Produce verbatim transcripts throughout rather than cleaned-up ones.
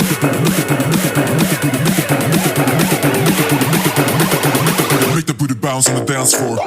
Make the booty bounce on the dance floor.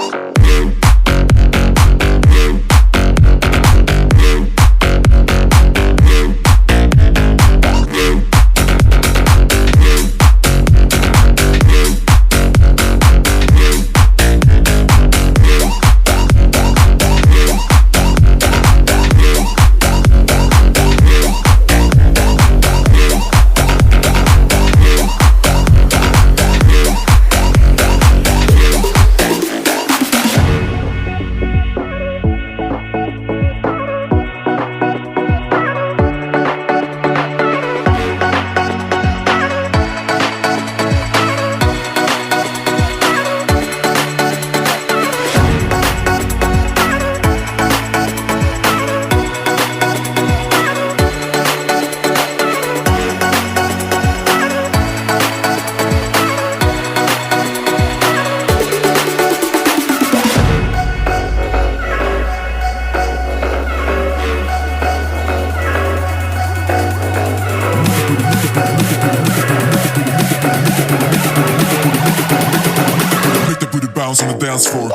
Make the booty bounce on the dance floor.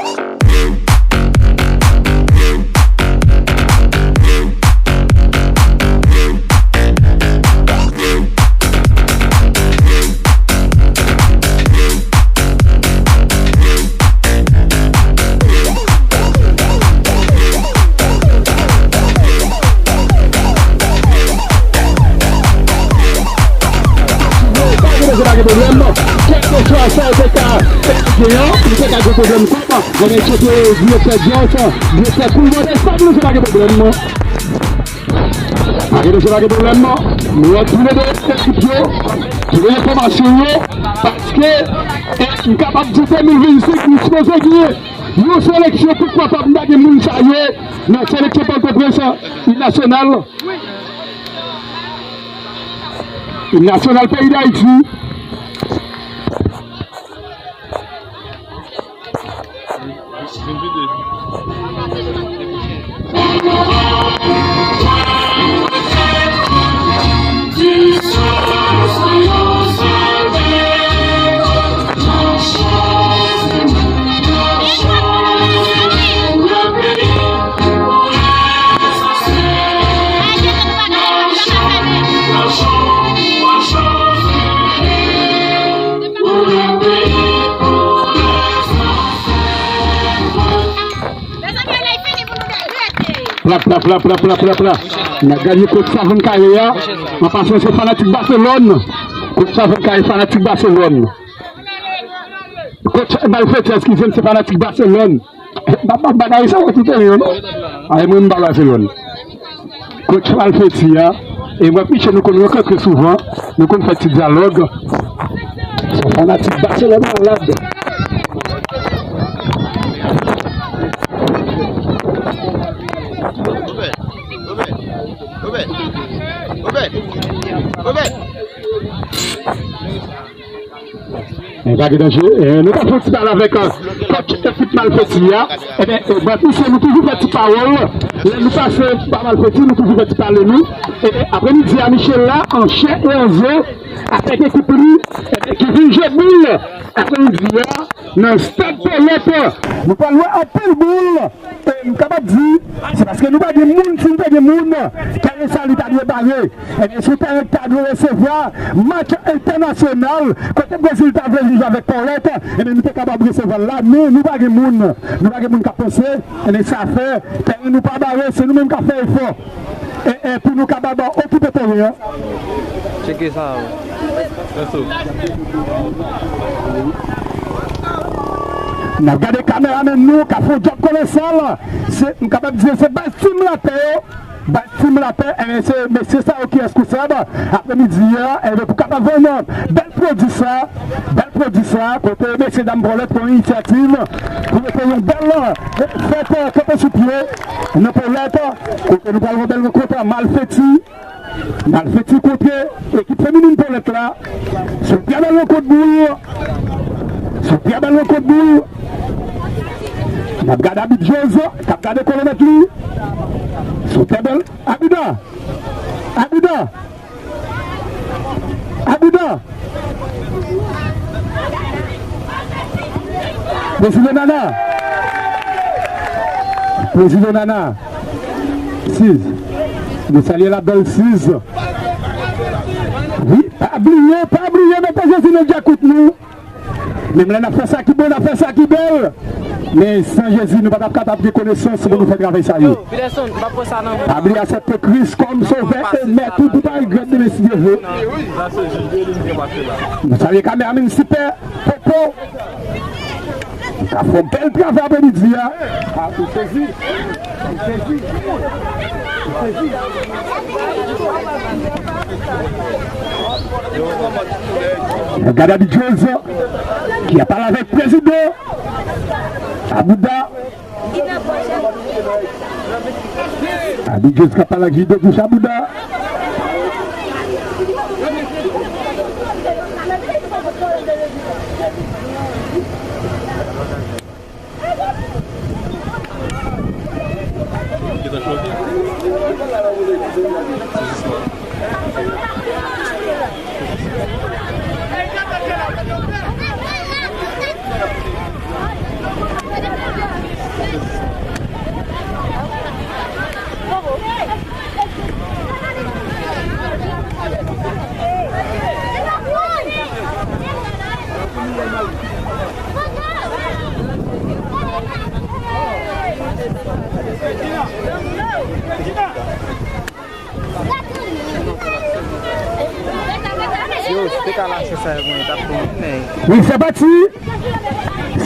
Pa gen bezwen, pa gen pwoblèm. Kèlkeswa sa w te ka gen an, ou te ka gen pwoblèm kòb, mwen menm se direktè jazz, direktè Cool Brothers, pa gen bezwen, pa gen pwoblèm. Pa gen bezwen, pa gen pwoblèm. Nou ap tou le de ekip yo, tou le enfòmasyon yo, paske, e, m kapab di de mil vennsenk, nou sipoze gen yon seleksyon, poukwa pa m pa gen moun sa yo nan seleksyon Pòtoprens, Lim Nasyonal. Lim Nasyonal peyi Dayiti. Pla, pla, pla. N ap gade kot Savann Kare a. An pasan, se fanatik Baselòn. Kot Savann Kare, fanatik Baselòn. Kot Malfeti, eskize m, se fanatik Baselòn. Ba, ba, ba, ba, sa, tout, non? Ay, mwen, m pa Baselòn. Kot Malfeti a, e mwen, Michel, nou konn rankontre souvan, nou konn fè ti dyalòg. Se fanatik Baselòn malad. Obed, Obed, Obed, Obed, Obed. Men pa gen danje, eh, nou ka fè yon ti pale avèk, eh, kòch ekip Malfeti a. Ebyen, eh, ban misye, nou toujou fè ti pawòl. Lè nou pase pa Malfeti, nou toujou fè ti pale nou. Ebyen, aprèmidi a, Michel la, an chè e an ze, avèk ekip li, ebyen, ki vin jwe boul aprèmidi a, nan stad Pòlèt. Nou pral wè anpil boul. E m kapab di, se paske nou pa gen moun, si nou te gen moun, kè sa li ta dwe bare. Ebyen, sou tèren ki ta dwe resevwa match entènasyonal, kote Brezil ta vle vin jwe avèk Pòlèt, ebyen, nou te kapab resevwa l la, men nou pa gen moun. Nou pa gen moun k ap panse, ebyen, sa fè, tèren nou pa bare, se nou menm k ap fè efò. E, e, pou nou kapab okipe teren an. Tcheke sa, wi. N ap gade kameramèn nou k ap fè yon djòb kolosal. Se, m kapab di se baz Team Lapè yo. Baz Team Lapè, ebyen, se mesye sa yo ki reskousab. Aprèmidi a, ebyen, pou kapab vann bèl pwodui sa, bèl pwodui sa, kote mesye dam Pòlèt pran inisyativ pou mete yon bèl, eh, fèt, eh, kanpe sou pye nan Pòlèt, kote nou pral wè bèl rankont Malfeti. Malfeti kontre ekip feminin Pòlèt la. Se yon trè bèl rankont boul. Se yon trè bèl rankont boul. N ap gade abit Jòz k ap gade kwonòmèt li. Se yon trè bèl. Abit la. Abit la. Abouda. Prezidan Nana. Prezidan Nana. Siz. Nou salye la bèl Siz. Wi, pa bliye, pa bliye, mete Jezi nan djakout nou. Menm lè n ap fè sa ki bon, n ap fè sa ki bèl. Men san Jezi, nou pa t ap kapab gen konesans pou nou fè travay sa yo. Pa bliye aksepte Kris kòm Sovè e Mèt ou pou pa regrèt demen si Dye vle. Nou salye kameramann Sipè Popo. K ap fè yon bèl travay apremidi a. A, ou sezi. Ou sezi. Ou sezi. Gade Abidjoz ki ap pale avèk prezidan Abouda. Abidjoz k ap pale ak Jido Touch Abouda. Yo, si te ka lase sa yo, mwen, t ap bon, men. Wi, se pati.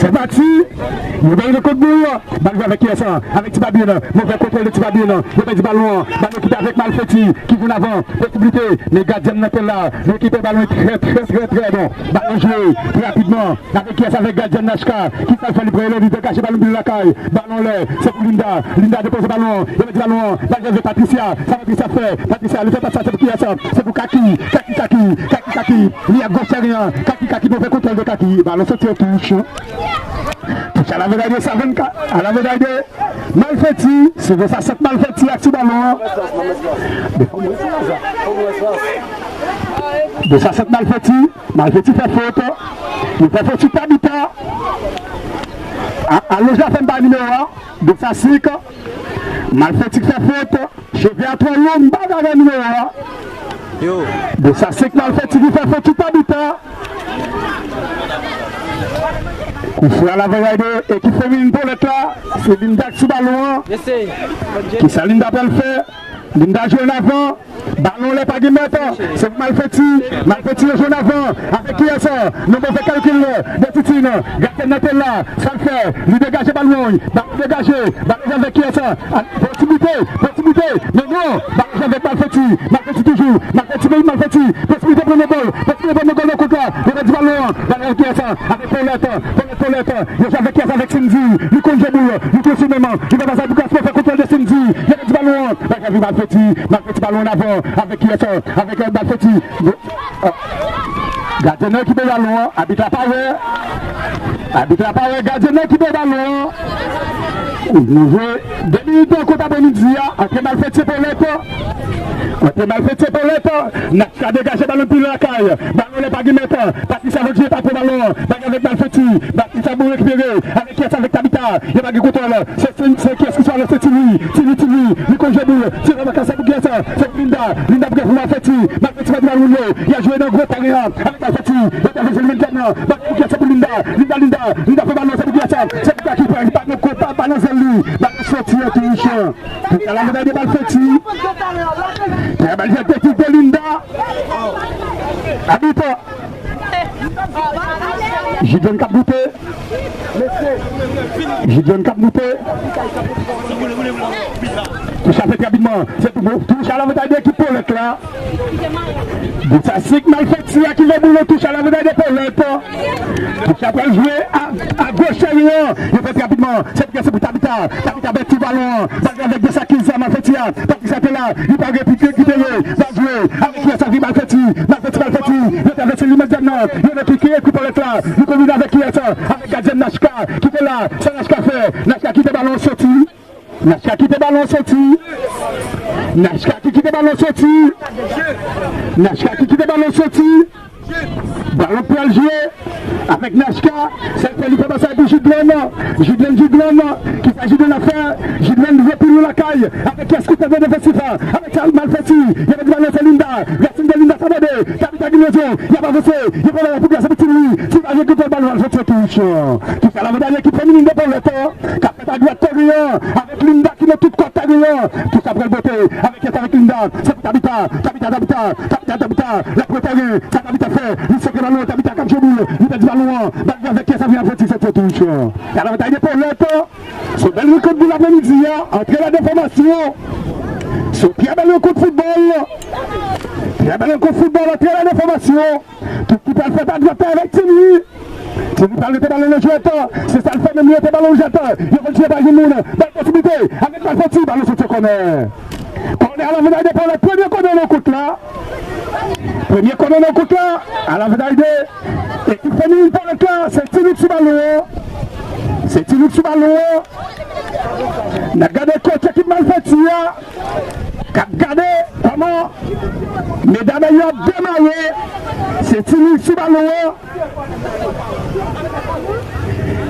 Se pati. Yo bay le kout boul. Bal jwe avèk kiyès? Avèk Ti Babin. Movè kontwòl de Ti Babin. Yo pèdi balon an. Balon kite avèk Malfeti ki vin avan. Posiblite. Men gadyen nan te la. Li okipe balon trè, trè, trè, trè bon. Balon jwe trè rapidman. Avèk kiyès? Avèk gadyen Nachka. Kisa l fè? Li pran elè, li degaje balon, li lakay. Balon anlè, se pou Linda. Linda depoze balon an. Yo pèdi balon an. Bal jwe avèk Patricia. Sa Patricia fè? Patricia, li fè pas sa, se pou kiyès? Se pou Kaki. Kaki, Kaki, Kaki, Kaki. Li a gòch tèren an. Kaki, Kaki, movè kontwòl de Kaki. Balon soti an touch. Touch a la medalye sa vennkat. A la medalye. Malfeti. Se de sa sèt Malfeti ak ti balon an. De sa sèt Malfeti. Malfeti fè fot. Li fè fot sou Tabita. A, alonj la fè m bay nimewo a. De sa senk. Malfeti fè fot. Cheve a twò long, m pa ka wè nimewo a. Yo. De sa senk Malfeti ki fè fot sou Tabita. Kou fre a la vayay de ekip feminin Polèt la. Se Linda ki sou balon an. Kisa Linda pral fè? Linda jwe an avan. Balon lè pa gen mèt. Se pou Malfeti. Malfeti yo jwe an avan. Avèk kiyès? Nan move kalkil de Titine. Gadyen nan te la. Sa l fè? Li degaje balon. Balon degaje. Balon avèk kiyès? A, posiblite. Posiblite. Men non. Balon avèk Malfeti. Malfeti toujou. Malfeti, men Malfeti. Posiblite pran nan gòl. Posiblite pran nan gòl nan kont la. Yo pèdi balon an. Balon avèk kiyès? Avèk Polèt. Polèt, Polèt. Yo jwe avèk kiyès? Avèk Cindy. Li konn jwe boul. Li konn sou menm. Li pa pase pou Gaston fè kontwòl de Cindy. Yo pèdi balon an. Malfeti, Malfeti, balon an avan. Avèk kiyès? Avèk, euh, Malfeti. Gadyen nan ki pèdi balon an. Abit la pa wè. Abit la pa wè. Gadyen nan ki pèdi balon an. Nou jwe de minit ankò apremidi a. Antre Malfeti e Polèt. Antre Malfeti e Polèt. N ap Ka degaje balon pi lakay. Balon lè pa gen mèt. Patricia Rodrigue pa pran balon. Bagay avèk Malfeti. Patricia bon rekipere. Avèk kiyès? Avèk Tabita. Yo pa gen kontwòl. Se, se, se kiyès ki sou alò? Se Tini. Tini, Tini. Li konn jwe boul. Tini nan kasa pou kiyès? Se pou Linda. Linda pou kiyès? Malfeti. Malfeti pa di balon yo. Y a jwe nan gwo teren an. Avèk Malfeti. Yo ta fè se li menm tèt nan. Balon pou kiyès? Se pou Linda. Linda, Linda. Linda fè balon. Se pou kiyès? Se pou Kaki. Pa, pa, pa, pa nan zèl li. Balon soti an touch. Touch a la medalye Malfeti. Trè bèl jèt de tit de Linda. Abit. Jidon k ap goute. Jidon k ap goute. Touch a fèt rapidman. Se tou bon. Touch a la medalye ekip Polèt la. Bon, sa se Malfeti a ki lè boul nan touch a la medalye Polèt. Touch a pral jwe a, a goch teren an. Yo fèt rapidman. Se pou, se pou Tabita. Tabita pèdi balon an. Bal avèk Desakiz, Malfeti a. Patricia te la. Li pa gen pike, kite yo. Bal jwe. Avèk kiyès avèk Malfeti. Malfeti, Malfeti. Yo travèse li medam nan. Yo nan pike, ekip Polèt la. Li konbine avèk kiyès? Avèk gadyèn Nachka. Ki te la. Sa Nachka fè? Nachka kite balon soti. Nachka kite balon soti. Nachka ki kite balon soti. Nachka ki kite balon soti. Balon pral jwe avèk Nachka. Sa l fè, li fè pase pou Jidlen. Jidlen, Jidlen. Kisa Jidlen ap fè? Jidlen jwe pi lwen lakay. Avèk kiyès? Kout tèt defensif. Avèk sa, Malfeti. Y ap di balon, se Linda. Racine de Linda, sa mande. Tabita gen rezon. Y ap avanse. Y ap avanse pou Gras, se pou Ti Lwi. Ti Lwi jwe kontwòl balon, Malfeti touche. Kisa lavantaj ekip feminin de Pòlèt k ap fèt adwat teren an? Avèk Linda ki nan tout kòt teren an. Kisa pral bote? Avèk kiyès? Avèk Linda. Se pou Tabita. Tabita, Tabita. Tabita, Tabita. L ap pran teren. Sa Tabita fè? Li sentre balon. Tabita k ap jwe boul. Li pèdi balon an. Bal avèk kiyès? Sa vin avèk Ti Lwi, se touche. Lavantaj de Pòlèt. Se bèl rankont pou lapremidi a, antre la de fòmasyon. Se trè bèl rankont foutbòl. Trè bèl rankont foutbòl, antre la de fòmasyon. Tout ki pral fèt adwat avèk Ti Lwi. Ti Lwi pral rete balon nan jwèt. Se sa l fè menm, li rete balon nan jwèt. Yo konn tire pa jwenn moun. Bèl posiblite. Avèk Malfeti, balon soti kònè. Kònè a lavantaj de Pòlèt, premye kònè nan rankont la. Premye kònè nan rankont la, a lavantaj de ekip feminin Pòlèt la, se Ti Lwi sou balon an. Se Ti Lwi sou balon an. N ap gade kòch ekip Malfeti a, k ap gade kòman medam yo ap demare. Se Ti Lwi sou balon an.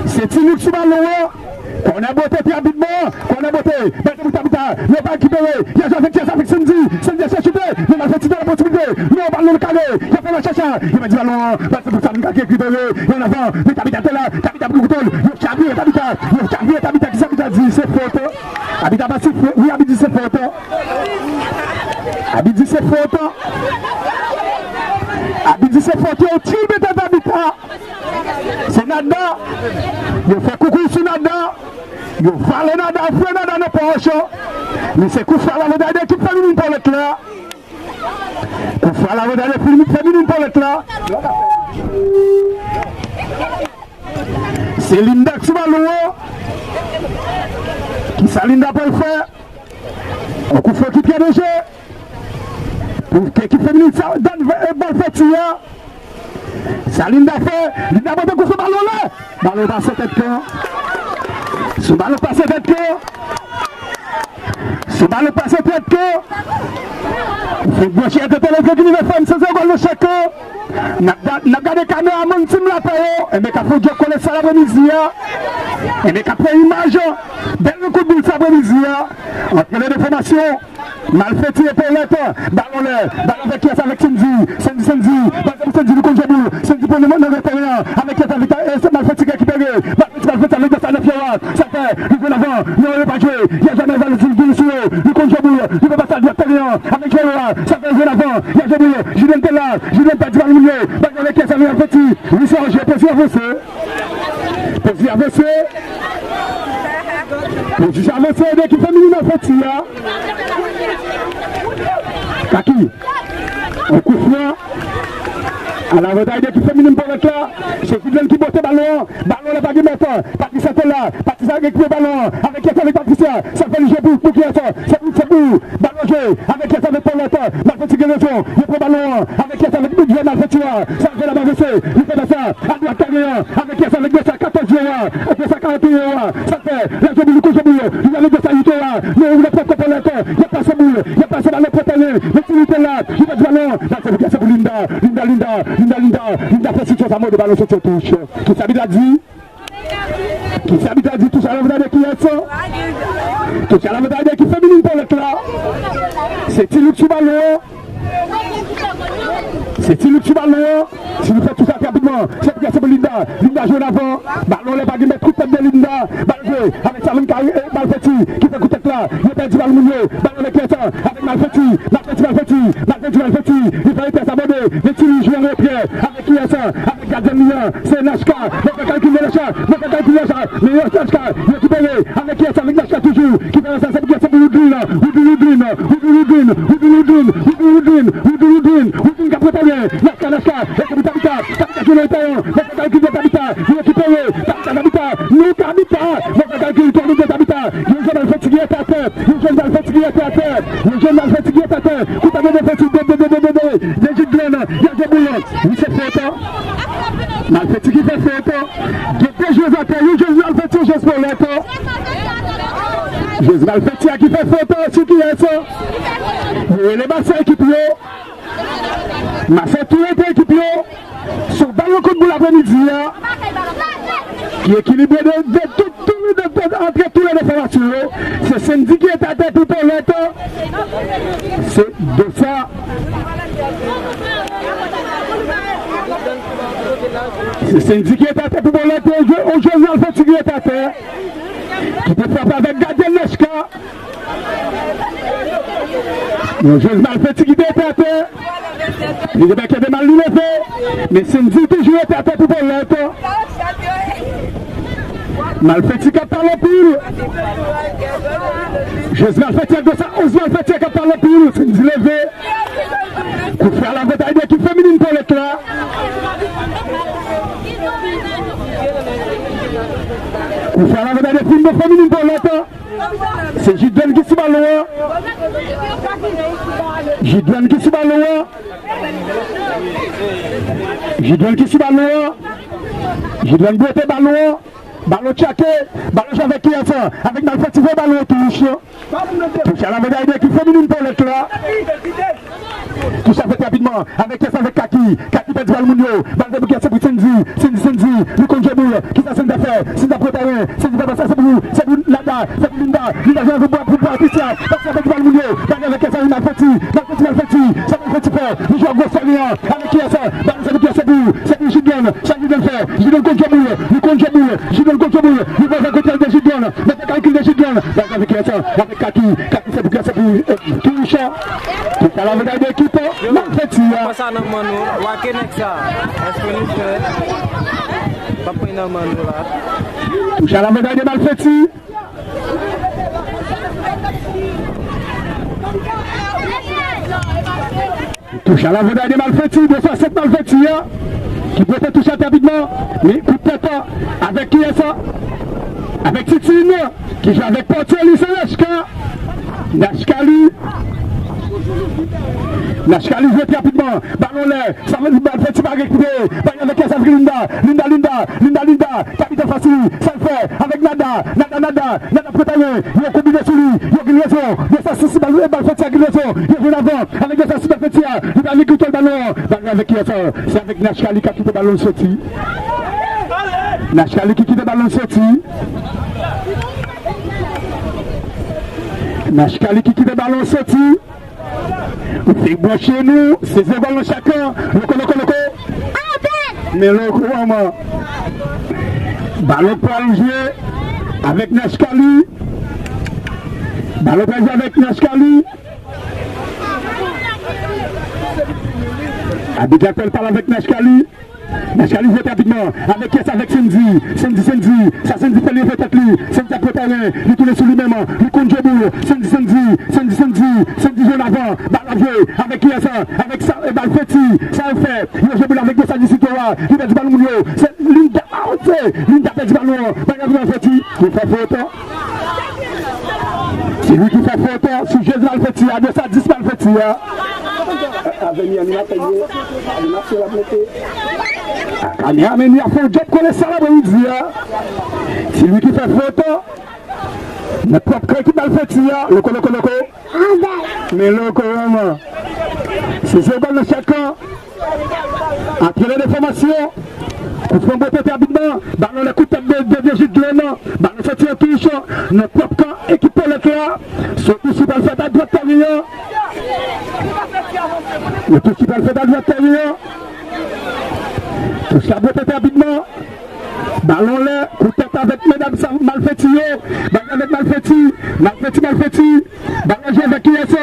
Se Ti Lwi sou balon an. Kònè bote pi rapidman. Kònè bote. Bal se pou Tabita. Yo pa rekipere. Y a jwe avèk kiyès? Avèk Sandy. Sandy ap chèche choute. Men Malfeti te nan posiblite. Non, balon kale. Y ap fè nan chacha. Yo pèdi balon an. Bal se pou Tabita ki rekipere. Yo an avan. Men Tabita te la. Tabita pran kontwòl. Yo chavire Tabita. Yo chavire Tabita. Kisa Tabita di? Se fòt. Abit ap sifle. Wi, abit di se fòt. Abit di se fòt. Abit di se fòt. Yo tire tèt Tabita. Se Nada. Yo fè koukou sou Nada. Yo vale Nada, fouye Nada nan pòch. Men se kout fwa lavantaj de ekip feminin Pòlèt la. Kout fwa lavantaj de ekip feminin Pòlèt la. Se Linda k sou balon an. Kisa Linda pral fè? On kout fwa ki trè danje. Pou ekip feminin sa, dan, eh, Malfeti a. Sa Linda fè, Linda pote kout sou balon la. Balon pase tèt kan. Sou balon pase tèt kan. Sou balon pase tèt kan. Fèk branche a tèt leve ki rive fè m sezi gòl nan chak kan. N ap ga-, n ap gade kameramann Team Lapè yo. Enben, k ap fè djòk kole sa lapremidi a. Enben, k ap fè imaj. Bèl kout boul sa lapremidi a. Antre le de fòmasyon. Malfeti e Pòlèt. Balon lè. Balon avèk kiyès? Avèk Sandy. Sandy, Sandy. Bal se pou Sandy, li konn jwe boul. Sandy pran nan, nan teren an. Avèk kiyès? Avèk, eh, se Malfeti ki rekipere. Malfeti, Malfeti avèk sa nèf yo a. Sa fè, li jwe lavan. Non, yo pa jwe. Y a Jamè Valzil vin sou yo. Li konn jwe boul. Li fè pase adwat teren an. Avèk jwe yo a. Sa fè, jwe lavan. Y a jwe boul. Jidlen te la. Jidlen pèdi balon yo. Bal avèk kiyès? Avèk Malfeti. Li chanje. Pèdi avanse. Pèdi avanse. Pèdi avanse de ekip feminin Malfeti a. Kaki. On kout fwa. A lavantaj de ekip feminin Pòlèt la. Se Jidlen ki pote balon an. Balon la pa gen mèt. Patricia te la. Patricia rekipere balon an. Avèk kiyès? Avèk Patricia. Sa fè li jwe pou, pou kiyès? Se pou, se pou. Balon jwe. Avèk kiyès? Avèk Pòlèt. Malfeti gen rezon. Yo pran balon an. Avèk kiyès? Avèk Malfeti a. Sa fè la avanse. Li fè sa. Adwat teren an. Avèk kiyès? Avèk de sa katòz yo a. De sa karant yo a. Sa fè. La jwe boul, li konn jwe boul. Li avèk de sa uit yo a. Men ou la pran kòpòlèt. Y ap pase boul. Y ap pase balon pran tèlen. Men Ti Lwi te la. Li pèdi balon. Bal se pou, se pou Linda. Linda, Linda. Linda, Linda. Linda fè sityon sa mande balon soti touch. Kisa abit la di? Kisa abit la di? Touch a lavantaj de kiyès? Touch a lavantaj de ekip feminin Pòlèt la. Se Ti Lwi sou balon an. Se Ti Lwi sou balon an. Ti Lwi fè touch la rapidman. Se pou, se pou Linda. Linda jwe an avan. Balon lè pa gen mèt, kout tèt de Linda. Bal jwe. Avèk Salon Kari, eh, Malfeti. Ki fè kout tèt la. Yo pèdi balon moun yo. Balon lè kèt. Avèk Malfeti. Malfeti, Malfeti. Malfeti, Malfeti. Li fè yon pès abòde. Men Ti Lwi jwe an retrè. Avèk kiyès? Avèk gadyen li an. Se Nachka. Bon, fè kalkil de Nachka. Bon, fè kalkil de Nachka. Men yo, Nachka. Yo rekipere. Avèk kiyès? Avèk Nachka toujou. Ki fè sa, se pou kiyès? Se pou Woodlin. Woodlin, Woodlin. Woodlin, Woodlin. Woodlin, Woodlin. Woodlin, Woodlin. Woodlin, Woodlin. Woodlin k ap prepare. Nachka, Nachka. E se pou Tabita. Tabita ki nan teren. Bon, fè kalkil de Tabita. Yo rekipere. Tabita, Tabita. Non, Tabita. Bon, fè kalkil, kalkil de Tabita. Yo jwenn Malfeti ki rete atè. Yo jwenn Malfeti ki rete atè. Yo jwenn Malfeti ki rete atè. Kout a de Malfeti. De, de, de, de, de, de. De Jidlen. Y a de boul. Wi, se fòt. Malfeti ki fè fòt. Gen de jwèz atè. Yo jwenn Malfeti, yo jwenn Pòlèt. Jezi Malfeti a ki fè fot sou kiyès? Yo rele Masè ekip yo. Masè tou rete ekip yo. Sou bal yon kout boul aprèmidi a ki ekilibre de, de tout, tout, de, de, antre tou le de fòmasyon yo. Se Sendy ki rete atè pou Polèt. Se de sa. Se Sendy ki rete atè pou Polèt. Yon Jezi Malfeti ki rete atè. Ki te frape avèk gadyen Nachka. Yon Jezi Malfeti ki te rete atè. Li te bèkè de mal li leve. Men Sendy toujou rete atè pou Polèt. Malfeti k ap pale anpil. Jezi Malfeti ak de sa onz Malfeti k ap pale anpil. Sendy leve. Kout frè a l avantay de ekip feminin Polèt la. Kout frè a l avantay de ekip feminin Polèt la. Se Jidwen ki sou balon an. Jidwen ki sou balon an. Jidwen ki sou balon an. Jidwen bwote balon an. Balon tchake. Balon jwe avèk kiyès? Avèk Malfeti, fè balon touch. Touch a lavantaj de ekip feminin Polèt la. Touch la fèt rapidman. Avèk kiyès? Avèk Kaki. Kaki pèdi bal moun yo. Bal fè pou kiyès? Se pou Sendy. Sendy, Sendy. Li konn jwe boul. Kisa Sendy ap fè? Sendy ap pran teren. Sendy fè pas la. Se pou, se pou Nada. Se pou Linda. Linda jwe avèk bwa pou Patricia. Patricia pèdi bal moun yo. Bal avèk kiyès? Avèk Malfeti. Malfeti, Malfeti. Sa Malfeti fè? Li jwe ak gwo seri an. Avèk kiyès? Bal se pou kiyès? Se pou, se pou Jidwen. Sa Jidwen fè? Jidwen konn jwe boul. Li konn jwe boul. Jidwen konn jwe boul. Li pran kote de Jidwen. Mete kalkil de Jidwen. Bal avèk kiyès? Avèk Kaki. Kaki se pou kiyès? Se pou, eh, Touch. Touch a lavantaj de ekip Malfeti a. Pran sa nan men nou. Wake nèg sa. Èske nou fè? Pa pran nan men nou la. Touch a lavantaj de Malfeti. Touch a lavantaj de Malfeti, de sa sèt Malfeti a, ki pote touch la rapidman, men kout tèt avèk kiyès? Avèk Titine, ki jwe avèk pòtye li, se Nachka. Nachka li. Nachka li jwe rapidman, balon lè, sa vle di Malfeti pa gen kite, bal avèk kiyès? Avèk Linda, Linda, Linda, Linda, Linda, kapitèn fasil, sa l fè, avèk Nada, Nada, Nada, Nada pran teren, yo konbine sou li, yo gen rezon, de sa sisi bal, Malfeti a gen rezon, yo jwenn avan, avèk de sa sisi Malfeti a, li pa vin kite l balon, bal avèk kiyès? Se avèk Nachka li k ap kite balon soti. Nachka li ki kite balon soti. Nachka li ki kite balon soti. Ou fèk branche nou, se zè gòl nan chak kan. Loko, loko, loko. Men loko, manman. Balon pral jwe avèk Nachka li. Balon pral jwe avèk Nachka li. Abit la pral pale avèk Nachka li. Nachka li jwe rapidman. Avèk kiyès? Avèk Sendy. Sendy, Sendy. Sa Sendy fè, li fè tèt li. Sendy ap pran teren. Li tounen sou li menm. Li konn jwe boul. Sendy, Sendy. Sendy, Sendy. Sendy jwe an avan. Bal ap jwe. Avèk kiyès? Avèk sa, e, Malfeti. Sa yo fè? Yo jwe boul avèk de sa disito a. Li pèdi bal moun yo. Se Linda. Ah, se Linda pèdi balon an. Bal ap jwe Malfeti. Li fè fot. Se li ki fè fot sou jezi Malfeti a, de sa dis Malfeti a. Avè mi animatè yo, animasyon l ap monte. Akane a, men li ap fè yon djòb kole sa l aprèmidi a. Se li ki fè fot nan pwòp kan ekip Malfeti a. Loko, loko, loko. Men loko, manman. Se zè gòl nan chak kan. Antre de fòmasyon. Kout flanbo tete rapidman. Balon lè kout tèt de, de, de Jidwen. Balon soti an touch. Nan pwòp kan ekip Polèt la. Se touch ki pral fèt adwat teren an. Yon touch ki pral fèt adwat teren an. Touch la bwè tete rapidman. Balon lè, kout tèt avèk medam sa, Malfeti yo. Balon avèk Malfeti. Malfeti, Malfeti. Balon jwe avèk kiyès?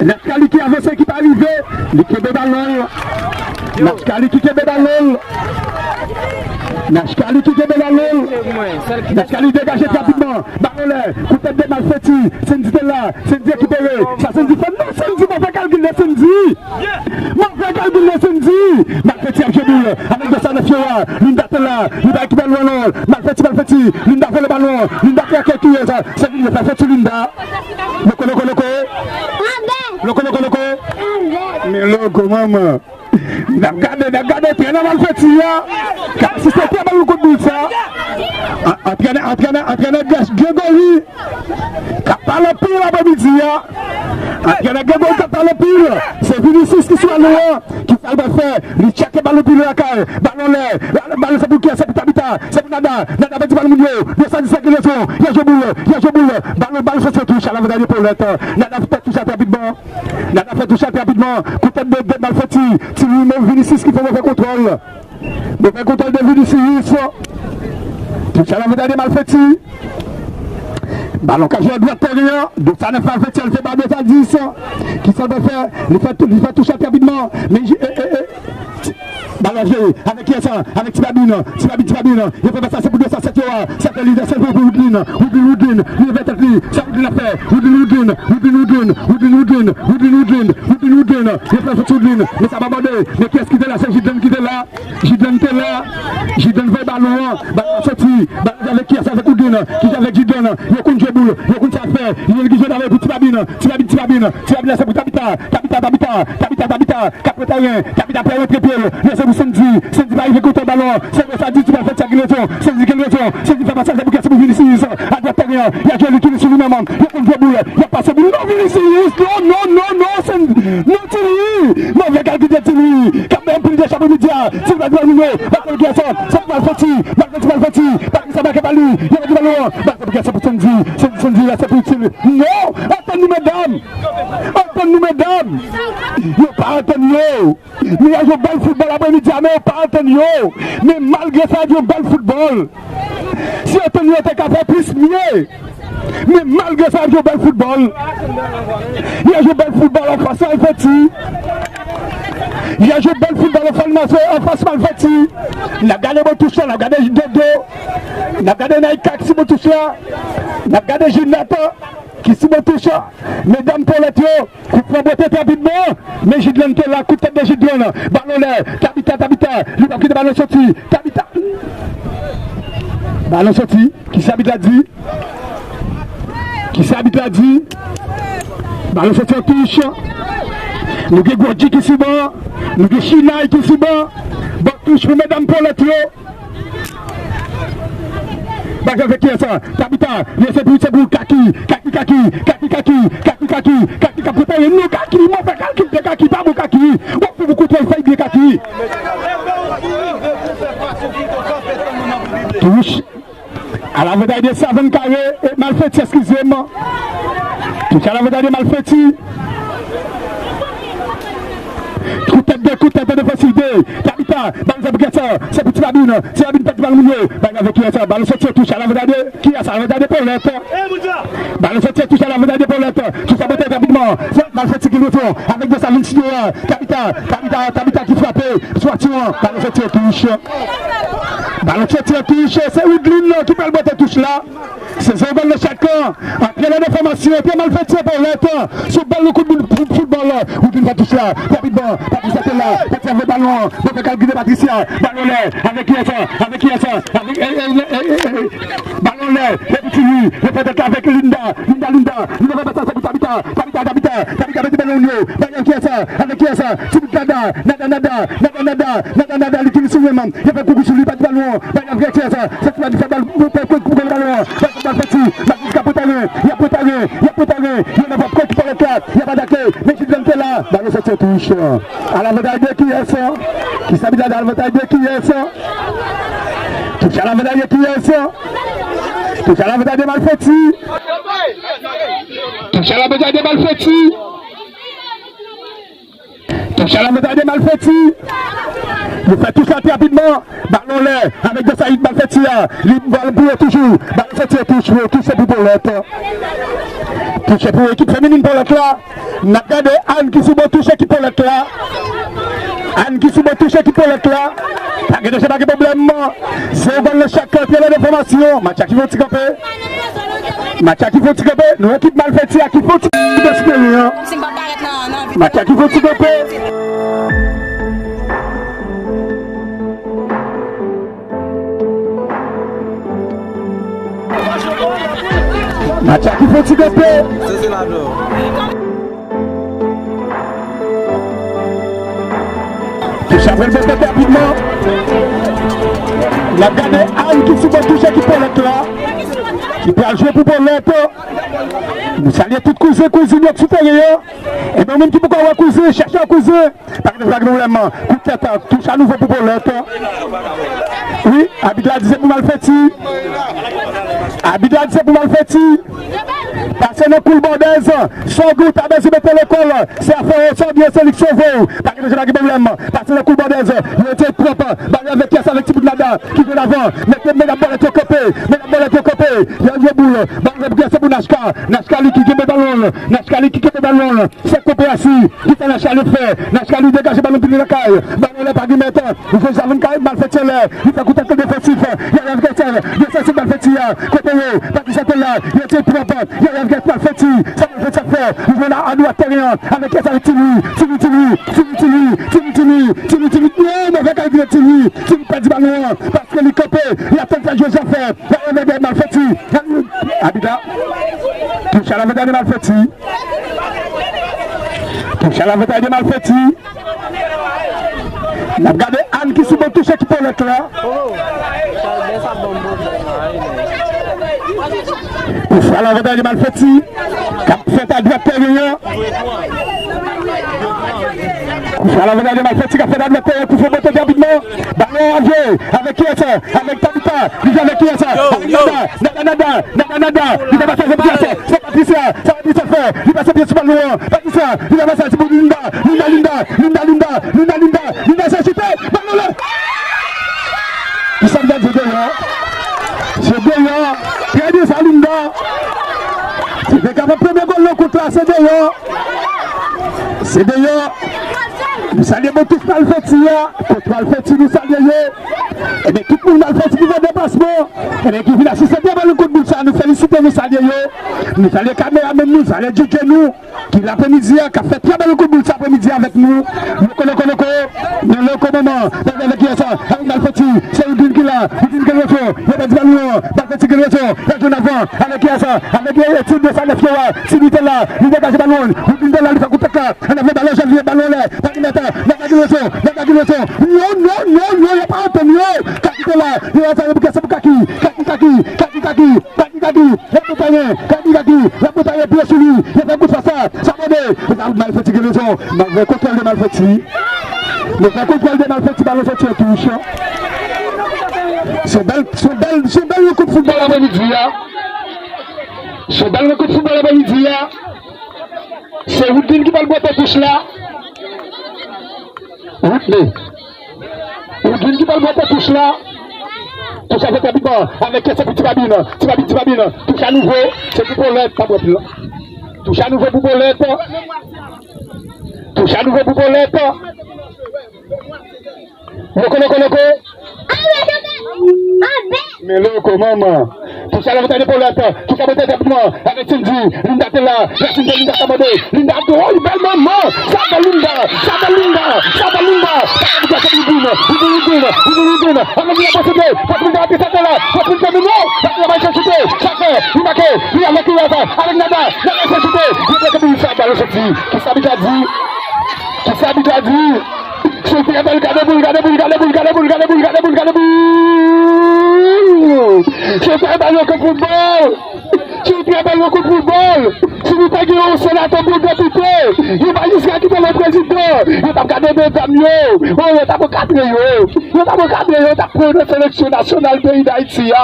Nachka li ki avanse, ki pa rive. Li kenbe balon. Nachka li ki kenbe balon. Nachka li ki kenbe balon. Nachka li degaje rapidman. Balon lè, kout tèt de Malfeti. Sendy te la. Sendy rekipere. Sa Sendy fè? Non, Sendy, move kalkil de Sendy. Move kalkil de Sendy. Malfeti ap jwe boul avèk de sa nan fye a. Linda te la. Linda ki balon an. Malfeti, Malfeti. Linda vòlè balon an. Linda ki ak kiyès? Se Linda fè fot sou Linda. Loko, loko, loko. Loko, loko, loko. Men loko, manman. N ap gade, n ap gade antrenè Malfeti a k ap asiste trè bèl kout boul sa. An- Antrenè, antrenè, antrenè Gre- Gregory k ap pale anpil aprèmidi a. Antrenè Gregory k ap pale anpil. Se Vinicius ki sou balon an. Kisa l pral fè? Li tcheke balon pi lwen lakay. Balon lè. Balon se pou kiyès? Se pou Tabita. Se pou Nada. Nada pèdi balon moun yo. Desann sèkil leson. Y a jwe boul. Y a jwe boul. Balon, balon soti an touch. Alavantay de Paulette. Nada fè touch la rapidman. Nada fè touch la rapidman. Kout tèt de, de Malfeti. Ti Louis, men Vinicius ki fè move kontwòl. Move kontwòl de Vinicius. Touch alavantay de Malfeti. Balon ka jwe dwat teren an. Dosa nèf Malfeti, al fè ba Dosa dis. Kisa l fè? Li fè, li fè touch la rapidman. Men, e, e, e. Balon jwe avèk kiyès sa? Avèk Ti Babin. Ti Babin, Ti Babin. Yo fè pas sa, se pou Dosa sèt yo a. Sèt li, sèt pou Woodlin. Woodlin, Woodlin. Li fè tèt li. Sa Woodlin ap fè? Woodlin, Woodlin. Woodlin, Woodlin. Yo fè soti Woodlin. Men sa pa bòde. Men kiyès ki te la? Se Jidlan ki te la. Jidlan te la. Jidlan voye balon an. Balon soti. Balon avèk kiyès? Avèk Woodlin. Ki avèk Jidlan. Yo konn jwe boul. Yo konn sa fè. Yo ki jwe avèk pou Ti Babin. Ti Babin, Ti Babin. Ti Babin, se pou Tabita. Tabita, Tabita. Tabita, Tabita. K ap fè teren. Tabita fè rantre pye l. Lese pou Sandy. Sandy pa rive kote balon. Sandy, Sandy, ti bal fè tchak leson. Sandy, gen leson. Sandy fè pasaj pou kèse pou Vinicius. Adwat teren an. Y a jwe li tounen sou li menm. Yo konn jwe boul. Y a pase boul. Non, Vinicius. Non, non, non, non. Sandy. Non, Ti Louis. Move kalkite Ti Louis. K ap bay anpil de chapè medya. Ti bal pou Nuno. Bal pou kèse. Se pou Malfeti. Bal pou Malfeti. Patricia Baké pa li. Yo mete balon. Bal pou kèse pou Sandy. Sandy, Sandy, la se pou Ti Louis. Non. Antann nou, medam. Antann nou, medam. Yo pa antann yo. Men y a jwe bèl foutbòl aprèmidi a, men yo pa antann yo. Men malgre sa, y a jwe bèl foutbòl. Si yo antann yo, yo te ka fè plis mye. Men malgre sa, y a jwe bèl foutbòl. Y a jwe bèl foutbòl anfas Malfeti. Y a jwe bèl foutbòl anfas, anfas Malfeti. N ap gade bò touch la, n ap gade Dodo. N ap gade Naïka ki sou bò touch la. N ap gade Junette ki sou bò touch la. Medam Paulette yo. Kout pran bote rapidman. Men Jidlan te la, kout tèt de Jidlan. Balon lè. Tabita, Tabita. Li p ap kite balon soti. Tabita. Balon soti. Kisa abit la di? Kisa abit la di? Balon soti an touch. Nou gen Gwadji ki sou ban. Nou gen Chinay ki sou ban. Ban touch pou medam Paulette yo. Bagay avèk kiyès sa? Tabita, men se pou, se pou Kaki, Kaki, Kaki, Kaki, Kaki, Kaki, Kaki, Kaki, k ap prepare. Non, Kaki, mwen fè kalkil de Kaki, pa bon Kaki. W ap fè pou kontwòl fèy byen Kaki. Touch. Alavantay de Savann Kare, e Malfeti, eskize m. Touch alavantay de Malfeti. Kout tèt de, kout tèt de defansif de Tabita. Balon sa pou kiyès sa? Se pou Ti Babin. Ti Babin pèdi balon moun yo. Bagay avèk kiyès sa? Balon soti an touch alavantay de kiyès sa? Alavantay de Paulette. Balon soti an touch alavantay de Paulette. Touch la pote rapidman. Malfeti ki leve avèk de Savann Sinora. Tabita, Tabita, Tabita ki frape. Soti an. Balon soti an touch. Balon soti an touch. Se Woodlin ki pral pote touch la. Se Zogòl nan chak kan. Antrenè de fòmasyon, antrenè Malfeti Paulette. Sou bèl kout boul fout- foutbòl. Woodlin fè touch la. Rapidman. Patricia te la. Patricia avè balon. Bon, fè kal gide Patricia. Balon lè. Avèk kiyès sa? Avèk kiyès sa? Avèk, e, e, e, e, e, e. Balon lè. Epi Ti Louis. Li fè tèt avèk Linda. Linda, Linda. Linda fè pasaj pou Tabita. Tabita, Tabita. Tabita mete balon yo. Balon kiyès sa? Avèk kiyès sa? Ti bout Nada. Nada, Nada. Nada, Nada. Nada, Nada. Li tounen sou menm. Yo fè koukou sou li, pa di balon. Bay nan vrè kè sa. Se ti la di fè bal pou, pou, pou, pou gòl balon an. Bay pou Malfeti. Malfeti ka prepare. Y ap prepare. Y ap prepare. Yo nan pòt kò ki pa lòt la. Y ap atake. Men ki drann te la. Balon soti an touch. Alavantay de kiyès? Kisa abit la di alavantay de kiyès? Touch alavantay de kiyès? Touch alavantay de Malfeti. Touch alavantay de Malfeti. Touch alavantay de Malfeti. Yo fè touch la trè rapidman. Balon lè avèk Dosaïd Malfeti a. Li balon pou yo toujou. Balon soti, touch pou yo, touch pou Paulette. Touch pou ekip feminin Paulette la. N ap gade Ann ki sou bò touch ekip Paulette la. Ann ki sou bò touch ekip Paulette la. Pa gen danje, pa gen pwoblèm. Zewo gòl nan chak kan, trè bèl enfòmasyon. Match la ki fè yon ti kanpe. Match la ki fè yon ti kanpe. Nou ekip Malfeti a ki fè yon ti kanpe. Match la ki fè yon ti kanpe. Match la ki fè yon ti kanpe. Se, se la, bro. Touche apre l bote rapidman. N ap gade Ann ki sou bò touche ki Polèt la. Ki pral jwe pou Polèt. Nou salye tout kouzen, kouzin yo ki sou teren an. Ebyen, ou menm ki poko wè kouzen, chèche yon kouzen. Pa gen, pa gen pwoblèm. Kout tèt, touche a nouvo pou Polèt. Wi, abit la di se pou Malfeti. Abit la di se pou Malfeti. Pase nan kou l Bòdèz. Sa w gen w ta bezwen mete lekòl. Se afè w, sa w gen se li k sove w. Pa gen, pa gen pwoblèm. Pase nan kou l Bòdèz. Yo te pwòp. Bal avèk kès avèk ti bout nada. Ki vin avan. Mete medam Bòdèz yo kanpe. Medam Bòdèz yo kanpe. Yo jwe boul. Bal avèk kès pou Nachka. Nachka li ki kenbe balon. Nachka li ki kenbe balon. Se koperasi. Ki fè Nachka li fè. Nachka li degaje balon pou li lakay. Balon lè pa gen mèt. Li fè Javon kay Malfeti anlè. Li fè kout tèt defansif. Yaya avèk Etienne. Defansif Malfeti a. Kote yo? Patricia te la. Yo te pran. Yaya avèk Malfeti. Sa Malfeti ap fè? Li jwenn a, a dwat teren an. Avèk Etienne avèk Tini. Tini, Tini. Tini, Tini. Tini, Tini. Tini, Tini. Non, move kalkil Tini. Tini pèdi balon an. Paske li kanpe. Li ap tann fè jwe zafè. Yaya avèk Malfeti. Abit la. Touche a lavantaj de Malfeti. Touche a lavantaj de Malfeti. N ap gade Ann ki sou bò touche ki Polèt la. Touche a lavantaj de Malfeti. K ap fèt a dwat teren an. Touche a lavantaj de Malfeti k ap fèt a dwat teren an pou fè bote rapidman. Balon an jwe avèk kiyès? Avèk Tabita. Li jwe avèk kiyès? Avèk Nada. Nada, Nada, Nada, Nada. Li fè pase pou kiyès? Se Patricia. Sa Patricia fè? Li pase pye sou balon an. Patricia. Li fè pase pou Linda. Linda, Linda, Linda, Linda, Linda, Linda, Linda, se chute. Balon la. Kisa m ta di deyò? Se deyò. Trè byen sa, Linda. Se te kapab premye gòl nan kont la, se deyò. Se deyò. Nou salye bò touche Malfeti a. Kot Malfeti, nou salye yo. Ebyen, tout moun Malfeti ki fè deplasman. Ebyen, ki vin asiste trè bèl kout boul sa, nou felisite, nou salye yo. Nou salye kameramenn nou, salye D J nou. Ki lapremidi a, k ap fè trè bèl kout boul sa apremidi avèk nou. Loko, loko, loko. Nan loko moman. Avèk kiyès sa? Avèk Malfeti. Se Woodin ki la. Woodin ki reto. Yo pèdi balon an. Malfeti ki reto. Yo jwenn avan. Avèk kiyès sa? Avèk etid de sa nèf yo a. Tini te la. Li degaje balon. Woodin te la. Li fè kout tèt la. Ann avè balon, jan li balon lè. Pa ki mèt. Nada ki reto. Nada ki reto. Non, non, non, non. Yo pa antann yo. Kaki te la. Yo antann yo pou kèse pou Kaki. Kaki, Kaki. Kaki, Kaki. Kaki, Kaki, l ap bataye, Kaki, Kaki, l ap bataye, pye sou li, li fè kout fas la, sa mande, Malfeti gen rezon, malgre kontwòl de Malfeti, malgre kontwòl de Malfeti, balon soti an touch. Se bèl, se bèl, se bèl yon kout foutbòl apremidi a, se bèl yon kout foutbòl apremidi a, se Woodin ki pral bwè touch la, Woodin. Woodin ki pral bwè touch la. Touch avèk rapidman. Avèk kèse pou Ti Babin. Ti Babin, Ti Babin. Touch a nouvo. Se pou Polèt. Pa bwè pil. Touch a nouvo pou Polèt. Touch a nouvo pou Polèt. Loko, loko, loko. Men loko, manman. Touch a lavantaj de Polèt. Touch a lavantaj rapidman. Avèk Cindy. Linda te la. La Cindy, Linda sa mande. Linda, woy, bèl manman. Sa bèl Linda. Sa bèl Linda. Sa bèl Linda. Sa bèl Linda. Sa bèl Linda. Avèk Linda posede. Pas Linda ap desante la. Pas Linda mino. Pas Linda bay chute. Sa fè. Li make. Li avèk Linda. Avèk Nada. Nada fè chute. Li fè kou sa balon soti. Kisa abit la di? Kisa abit la di? Se trè bèl, gade boul, gade boul, gade boul, gade boul. Se trè bèl yon kout foutbòl. Se trè bèl yon kout foutbòl. Si nou te gen yon senatè pou depite, yo pa jis ka kite lè prezidan. Yo t ap gade medam yo. Oh, yo t ap ankadre yo. Yo t ap ankadre yo, yo t ap pran yo nan seleksyon nasyonal peyi Dayiti a.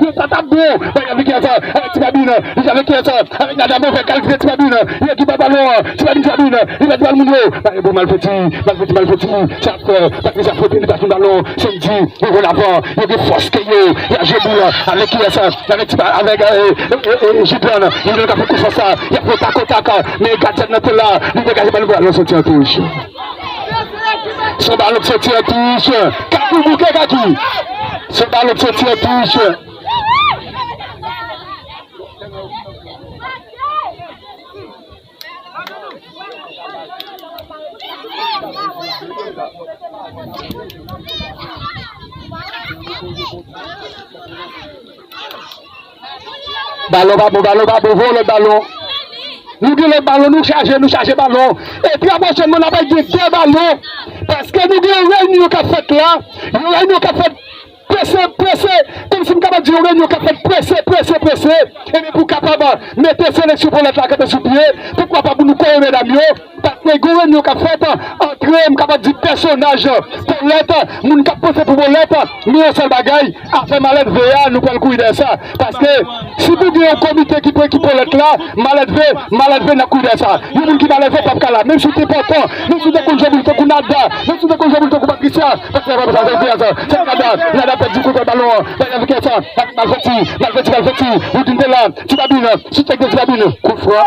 Yo sa t ap bon. Bagay avèk kiyès sa? Avèk Ti Babin. Li avèk kiyès sa? Avèk Nada, move kalite Ti Babin. Yo ki ba balon an. Ti Babin, Ti Babin. Li pèdi bal moun yo. Bagay bon, Malfeti. Malfeti, Malfeti. Sa fè. Patricia fwote, li pa jwenn balon. Cindy. Yo vin avan. Yo gen fòs ke yo. Y a jwe boul. Avèk kiyès sa? Avèk Ti Ba-, avèk, euh, euh, euh, euh, Gidlan. Gidlan k ap fè kou sa. Y ap fè tak o tak. Men gadyen nan te la. Li degaje balon. Balon soti an touch. Se yon balon k soti an touch. Kaki bouke, Kaki. Se yon balon k soti an touch. Balon pa bon, balon pa bon, voye lòt balon. Nou gen lòt balon, nou chaje, nou chaje balon. E trè pwochènman, n ap gen de balon. Paske nou gen yon reyinyon k ap fèt la, yon reyinyon k ap fèt prese, prese, kòmsi m kapab di yon reyinyon k ap fèt prese, prese, prese, ebyen pou kapab mete seleksyon Polèt la kanpe sou pye, pou kapab pou nou kore medam yo, paske gen yon reyinyon k ap fèt antre, m kapab di pèsonaj Polèt, moun k ap panse pou Polèt, men yon sèl bagay, afè malèdve a, nou pral kouri dèyè sa. Paske si pou gen yon komite ki pou ekip Polèt la, malèdve, malèdve n ap kouri dèyè sa. Yon moun ki malèdve p ap ka la. Menm si w te enpòtan, menm si w te konn jwe boul tankou Nada, menm si w te konn jwe boul tankou Patricia, Patricia pa sa, sa, sa, sa, se Nada, Nada pèdi kontwòl balon an. Nada avèk sa, avèk Malfeti, Malfeti, Malfeti, Woodin te la, Ti Babin, sou tèt de Ti Babin, kout fwa.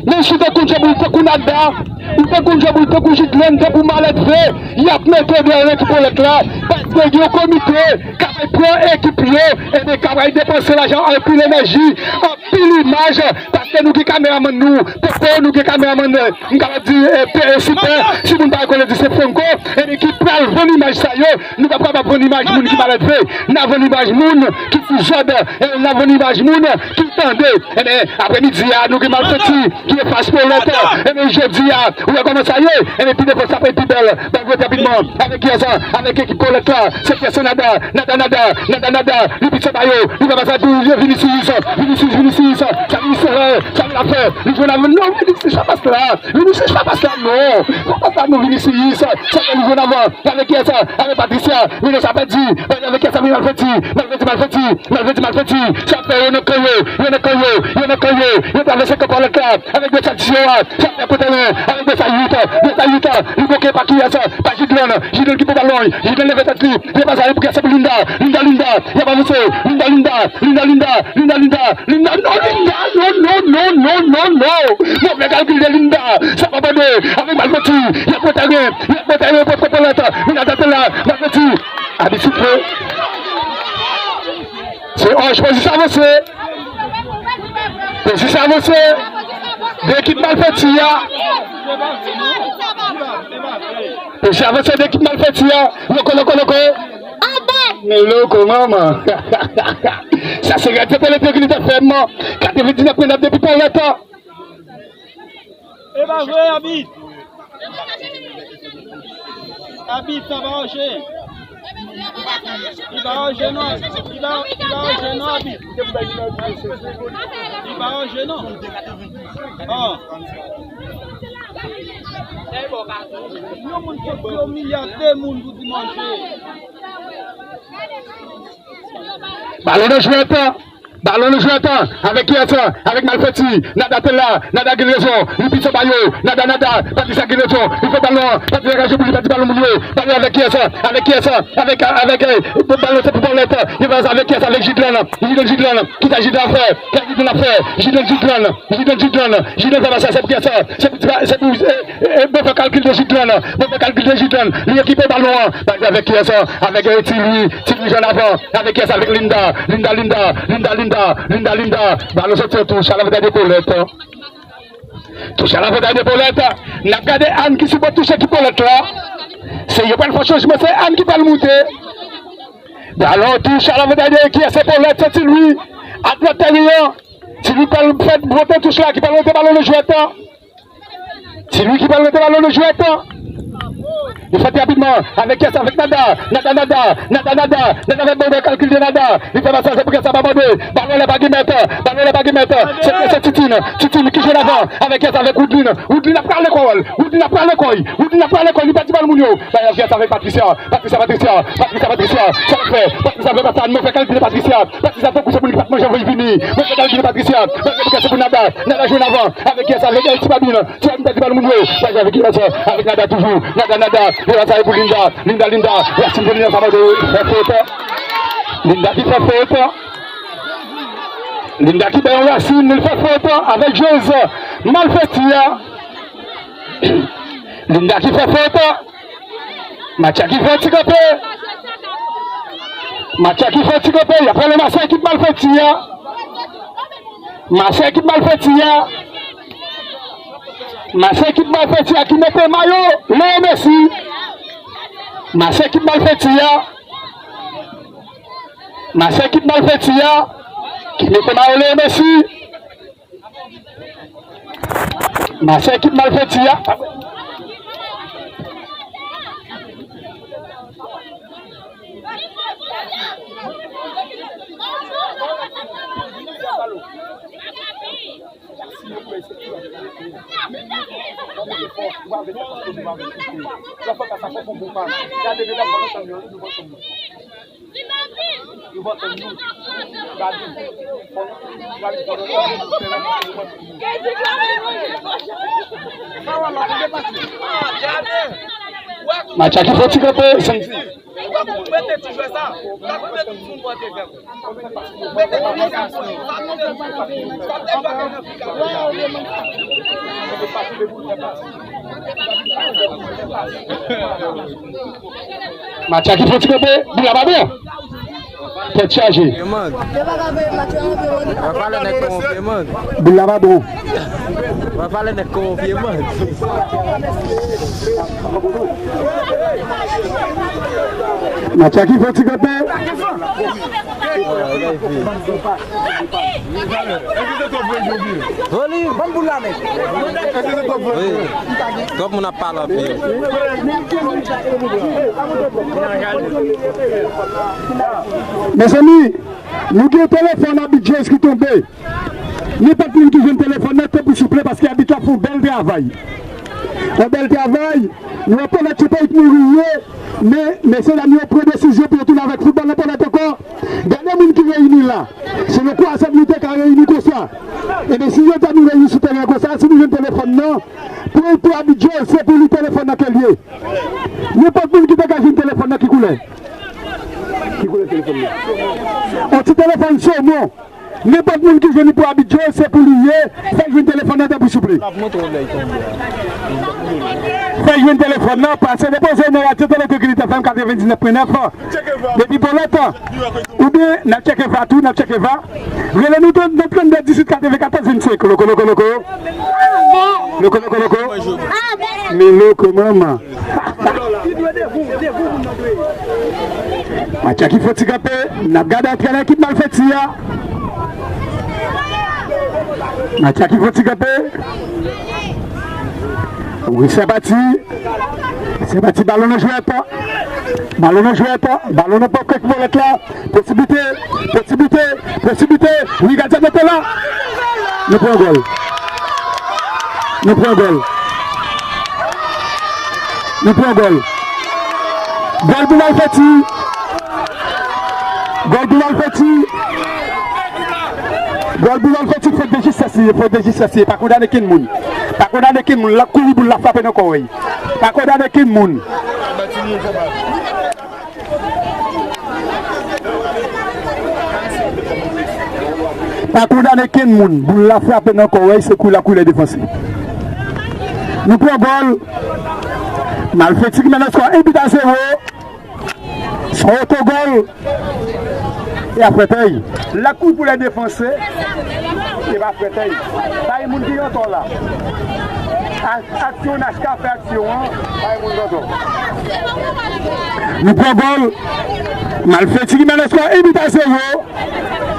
Men si w te konn jwe boul tankou Nada, ou te konn jwe boul tankou Jidlène, tankou malèdve, y ap mete w dèyè ekip Polèt la, paske gen yon komite k ap pran ekip yo, ebyen k ap depanse lajan, anpil enèji, anpil imaj, paske nou gen kameramann nou, Popo, nou gen kameramann, eh, m kapab di, eh, pe- eh, sipè, si moun pa rekonèt li se Franco, ebyen ki pral vann imaj sa yo, nou p ap kapab vann imaj moun ki malèdve, n ap vann imaj moun ki sou zòd, eh, n ap vann imaj moun ki tande. Ebyen, aprèmidi a, nou gen Malfeti ki efase Polèt. Ebyen, jodi a, ou wè kòman sa ye. Ebyen, pi devan sa ap pi bèl. Bal voye rapidman. Avèk kiyès? Avèk ekip Polèt la. Se kiyès? Nada, Nada, Nada, Nada, Nada. Li pit sa ba yo. Li fè pase pou Vinicius. Vinicius, Vinicius. Sa Vinicius fè? Sa l ap fè? Li jwenn avè non, Vinicius fè pas la. Vinicius fè pas la non. Fè pas la non, Vinicius. Sa fè li jwenn avè. Avèk kiyès? Avèk Patricia. Vinicius a pèdi. Avèk kiyès? Avèk Malfeti. Malfeti, Malfeti. Malfeti, Malfeti, sa fè yo nan kan yo, yo nan kan yo, yo nan kan yo, yo travèse kan Polèt la, avèk de sa ti yo a, sa fè kote lwen, avèk de sa uit, de sa uit, li bloke pa kiyès, pa Jidlène, Jidlène ki pran balon, Jidlène leve tèt li, li pase pou kiyès? Pou Linda, Linda, Linda, y ap avanse, Linda, Linda, Linda, Linda, Linda, Linda, Linda, non, Linda, non, non, non, non, non, non, move kalkil de Linda, sa pa bande, avèk Malfeti, y ap pran teren, y ap pran teren, pran Polèt, Linda tante la, Malfeti, abit sifle. Se Ange, pozisyon avanse. Pozisyon avanse. De ekip Malfeti a. Pozisyon avanse de ekip Malfeti a. Loko, loko, loko. Men loko, manman. Sa se rèd, se te lete ki li te fè, man. Katrevendiznèf pwen nèf depi Polèt. E pa vre, abit. Abit, sa pa Ange. Li pa Ange non. Li pa, li pa Ange non, abit. Li pa Ange non. Oh. Yon moun sot pou yo imilye de moun pou di manje. Balon nan jwèt. Balon nan jwèt avèk kiyès? Avèk Malfeti. Nada te la. Nada gen rezon. Li pase ba yo. Nada, Nada. Patricia gen rezon. Li fè balon an. Patricia degaje pou li pèdi balon moun yo. Balon avèk kiyès? Avèk kiyès? Avèk, avèk, eh, balon se pou Polèt. Li pase avèk kiyès? Avèk Jidlène. Jidlène, Jidlène. Kisa Jidlène ap fè? Kisa Jidlène ap fè? Jidlène, Jidlène. Jidlène, Jidlène. Jidlène fè pase, se pou kiyès? Se pou, se pou, eh, eh, bon fè kalkil de Jidlène. Bon fè kalkil de Jidlène. Li rekipe balon an. Avèk kiyès? Avèk, eh, Ti Lwi. Ti Lwi jwenn avan. Avèk kiyès? Avèk Linda. Linda, Linda, Linda, Linda, Linda, Linda. Balon soti an touche, alavantay de Polèt. Touche, alavantay de Polèt. N ap gade Ann ki sou bò touche ki Polèt la. Se yo pral fè chanjman, se Ann ki pral moute. Balon touche, alavantay de kiyès? Se Polèt, se Ti Lwi. Adwat teren an. Ti Lwi pral fè monte touche la, ki pral monte balon nan jwèt la. Ti Lwi ki pral mete balon nan jwèt. Li fè rapidman. Avèk kiyès? Avèk Nada. Nada, Nada. Nada, Nada. Nada fè bon kalkil de Nada. Li fè pasaj pou kiyès? Sa pa bande. Balon la pa gen mèt. Balon la pa gen mèt. Se, se Titine. Titine ki jwenn avan. Avèk kiyès? Avèk Woodline. Woodline ap pral lekòl. Woodline ap pral lekòl. Woodline ap pral lekòl. Li pèdi bal moun yo. Avèk kiyès? Avèk Patricia. Patricia, Patricia. Patricia, Patricia. Sa l ap fè? Patricia fè pasaj. Mwen fè kalkil de Patricia. Patricia tankou se moun ki pa t manje anvan li vini. Mwen fè kalkil de Patricia. Mwen fè kalkil pou Nada. Nada jwenn avan. Avèk kiyès? Avèk Ti Babin. Ti Babin pèdi bal moun yo. Pase avèk kiyès? Avèk Nada toujou. Nada, Nada. Li pase pou Linda. Linda, Linda. Rasin pou Linda, sa mande fè fot. Linda ki fè fot. Linda ki bay yon rasin, li fè fot avèk Jose. Malfeti a. Linda ki fè fot. Matya ki fè ti kanpe. Matya ki fè ti kanpe. Y ap pran le mache ekip Malfeti a. Mache ekip Malfeti a. Mache ekip Malfeti a ki mete mayo Leo Messi. Mache ekip Malfeti a. Mache ekip Malfeti a ki mete mayo Leo Messi. Mache ekip Malfeti a. Match la ki fè ti kanpe, Santi. Match la ki fè ti kanpe, boul la pa bon. Tèt chaje. Boul la pa bon. Match la ki fè ti kanpe. Twòp moun ap pale anpil. Mezanmi, nou gen telefòn Abby Joyce ki tonbe. Nenpòt moun ki jwenn telefòn nan, tanpri souple, paske abit la fè yon bèl travay. Yon bèl travay, nou rekonèt se pa yon moun li ye, men mesye dam yo pran desizyon pou yo tounen avèk foutbòl nan ponyèt ankò. Gade moun ki reyini la. Se nan kwa sa nou te ka reyini konsa. Ebyen, si yo ta nou reyini sou teren konsa, si nou jwenn telefòn nan, pou, pou Abby Joyce, se pou li telefòn nan ke l ye. Nenpòt moun ki te ka jwenn telefòn nan ki koulè? Ki koulè telefòn nan? On ti telefòn somon. Nenpòt moun ki jwenn li pou Abby Joyce, se pou li ye. Fè jwenn telefòn nan, tanpri souple. Fè jwenn telefòn nan, pase depoze nan radyo Tele Trinite F M katrevendiznèf pwen nèf. Depi Pòlèt, oubyen n ap tcheke va tou, n ap tcheke va. Rele nou nan trannde dizuit katrevenkatòz vennsenk. Loko, loko, loko. Loko, loko, loko. Men loko, manman. Match la ki fè ti kanpe, n ap gade antrè nan ekip Malfeti a. Match la ki fè ti kanpe. Wi, se pati. Se pati, balon nan jwèt. Balon nan jwèt. Balon nan pòt kòk Pòlèt la. Posiblite, posiblite, posiblite. Wi, gadyen mete la. Nou pran gòl. Nou pran gòl. Nou pran gòl. Gòl pou Malfeti. Gòl pou Malfeti. Gòl pou Malfeti, fòt de jistès li ye, fòt de jistès li ye. Pa kondane kenn moun. Pa kondane kenn moun. L ap kouri pou l ap frape nan kò w. Pa kondane kenn moun. Pa kondane kenn moun. Boul la frape nan kò w, se kou la koulè defanse. Nou pran gòl. Malfeti ki mennen skò en but à zéro. Son otogòl. E a frètèy. La kou pou lè defanse. E pa frètèy. Pa gen moun ki gen tò la. A- Aksyon N H K fè aksyon an, bay moun tonton. Nou pran gòl. Malfeti ki mennen skò en but à zéro.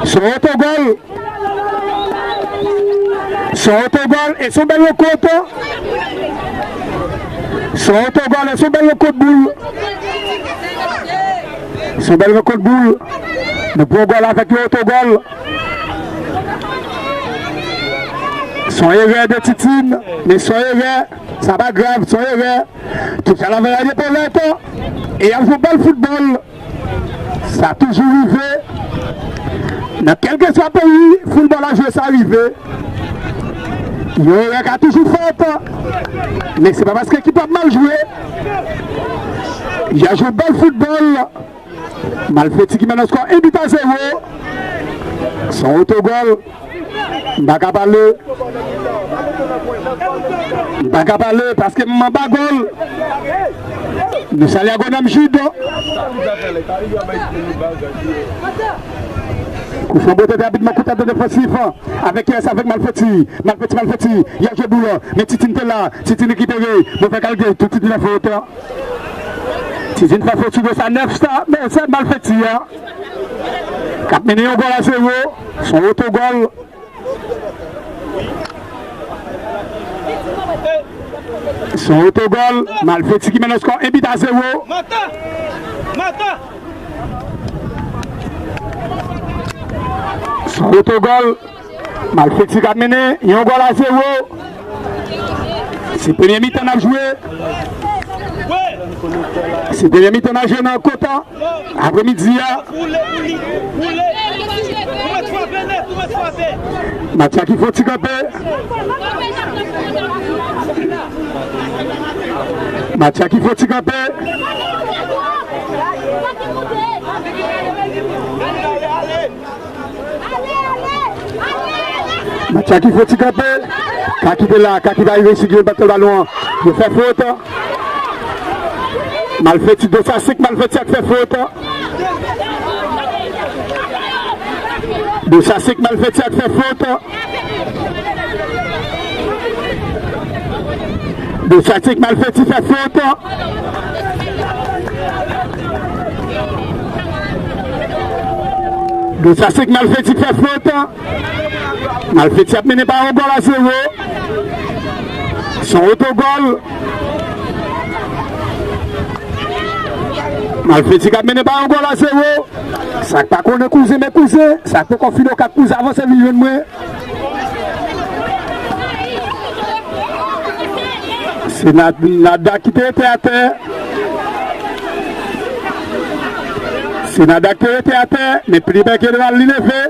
Se yon otogòl. Se yon otogòl e se yon bèl rankont. Se yon otogòl e se yon bèl rankont boul. Se yon bèl rankont boul. Nou pran gòl avèk yon otogòl. Se yon erè de Titine, men se yon erè, sa pa grav, se yon erè. Touche a la vayade pou lè tan. E y ap jwe bèl foutbòl. Sa toujou rive. Nan kèlkeswa peyi foutbòl la jwe, sa rive. Yon erè ka toujou fèt. Men se pa paske ekip la ap mal jwe. Y ap jwe bèl foutbòl. Malfeti ki mennen skò en but à zéro. Se yon otogòl. M pa ka pale. M pa ka pale paske m anba gòl. Nou salye agwonòm Jude. Koufran bote te abitman kout atè defansif. Avèk kiyès? Avèk Malfeti. Malfeti, Malfeti. Y ap jwe boul. Men Titine te la. Titine rekipere. Bon, fè kalite. Tout Titine fè fot. Titine fè fot sou do sa nèf sa, men se Malfeti a k ap mennen yon gòl à zéro. Se yon otogòl. Se yon otogòl. Malfeti ki mennen skò en but à zéro. Se yon otogòl. Malfeti k ap mennen yon gòl à zéro. Se premye mitan n ap jwe. Se premye mitan n ap jwe nan kota. Apremidi a. Match la ki fè ti kanpe. Match la ki fè ti kanpe. Match la ki fè ti kanpe. Kaki te la, Kaki pa rive sigi, yo bat balon an. Yo fè fot. Malfeti, Dosasik Malfeti ak fè fot. Dosasik Malfeti ak fè fot. Dosasik Malfeti fè fot. Dosasik Malfeti fè fot. Malfeti ap mennen pa yon gòl a zewo. Se yon otogòl. Malfeti k ap mennen pa yon gòl a zewo. Sa k pa konnen kouzen, men kouzen. Sa k poko fini okap kouzen, avanse vin jwenn mwen. Se Na-, Nada ki te rete atè. Se Nada ki te rete atè, men pli bèk ke devan li leve.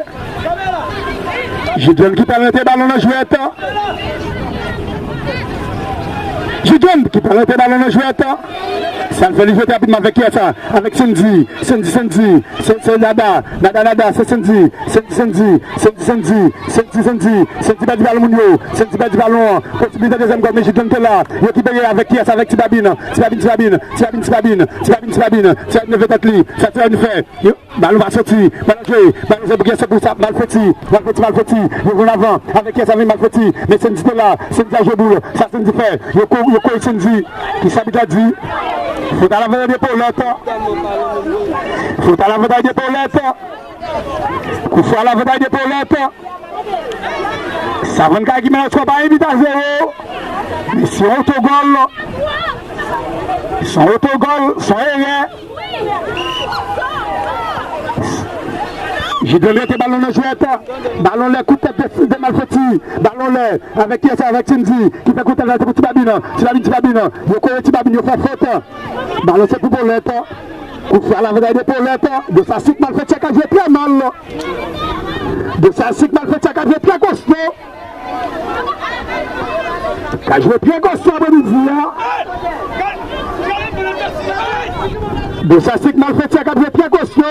Jidon ki pral mete balon nan jwèt. Jidon ki pral mete balon nan jwèt. Sa l fè, li jwèt rapidman avèk kiyès sa? Avèk Sandy. Sandy, Sandy. Se, se Nada. Nada, Nada. Se Sandy. Sandy, Sandy. Sandy, Sandy. Sandy, Sandy. Sandy pèdi balon moun yo. Sandy pèdi balon an. Posiblite dezyèm gòl, men Jidon te la. Yo ki peye avèk kiyès? Avèk Ti Babin. Ti Babin, Ti Babin. Ti Babin, Ti Babin. Ti Babin, Ti Babin. Ti Babin leve tèt li. Sa Ti Babin fè? Yo. Balon va soti, balon jwe, balon jwe pou kiyès? Se pou sa, Malfeti, Malfeti, Malfeti, yo jwenn avan, avèk kiyès? Avèk Malfeti, men Sandy te la, Sandy a jwe boul, sa Sandy fè, yo ko-, yo kore Sandy, kisa abit la di? Fot a lavantaj de Polèt, fot a lavantaj de Polèt, kout fre a lavantaj de Polèt, Savann Kay ki mennen skò pa yon bi a zewo, men se yon otogòl, se yon otogòl, se yon erè. Jidon rete balon nan jwèt. Balon lè kout tèt de, de Malfeti. Balon lè avèk kiyès? Avèk Sandy ki fè kout tèt la, se pou Ti Babin. Ti Babin, Ti Babin. Yo kore Ti Babin, yo fè fot. Balon se pou Polèt. Kout fre a lavantaj de Polèt. Dosasik Malfeti ka jwe trè mal. Dosasik Malfeti ka jwe trè kosto. Ka jwe byen kosto apremidi a. Dosasik Malfeti a ka jwe byen kosto.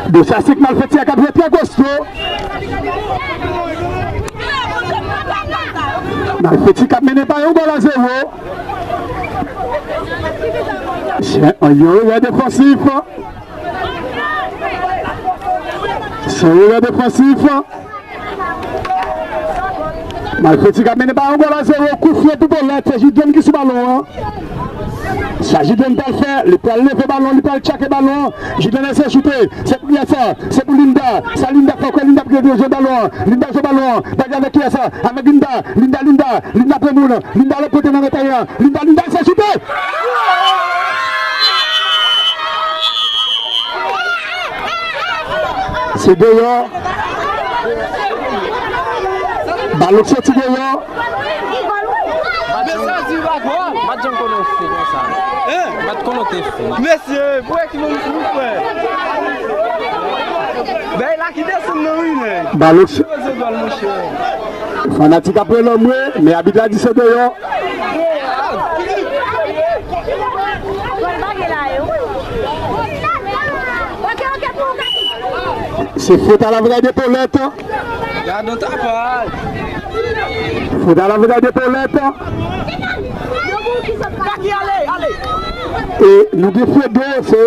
Dosasik Malfeti a ka jwe byen kosto. Malfeti k ap mennen pa yon gòl a zewo. Se yon erè defansif. Se yon erè defansif. Malfeti k ap mennen pa yon gòl a zewo. Kout fre pou Polèt. Se Jidon ki sou balon an. Sa Jidon pral fè, li pral leve balon, li pral tchake balon. Jidon eseye choute. Se pou kiyès sa? Se pou Linda. Sa Linda fè, kwè Linda pou jwe balon an. Linda jwe balon an. Gade avèk kiyès sa? Avèk Linda. Linda, Linda. Linda pran moun. Linda lòt kote nan retayan. Linda, Linda eseye choute. Se deyò. Balon soti deyò. Match janm konnen fou konsa. Hein? Match konnen te fou. Mesye, pou ekip nou, nou fè. Bèy la ki desann nan wi, men. Balon. Poze bal, monchè. Fanatik ap rele mwen, men abit la di se deyò. Se fot a lavantaj de Polèt. Gadon tapaj. Fot a lavantaj de Polèt. E nou gen Fredo, se,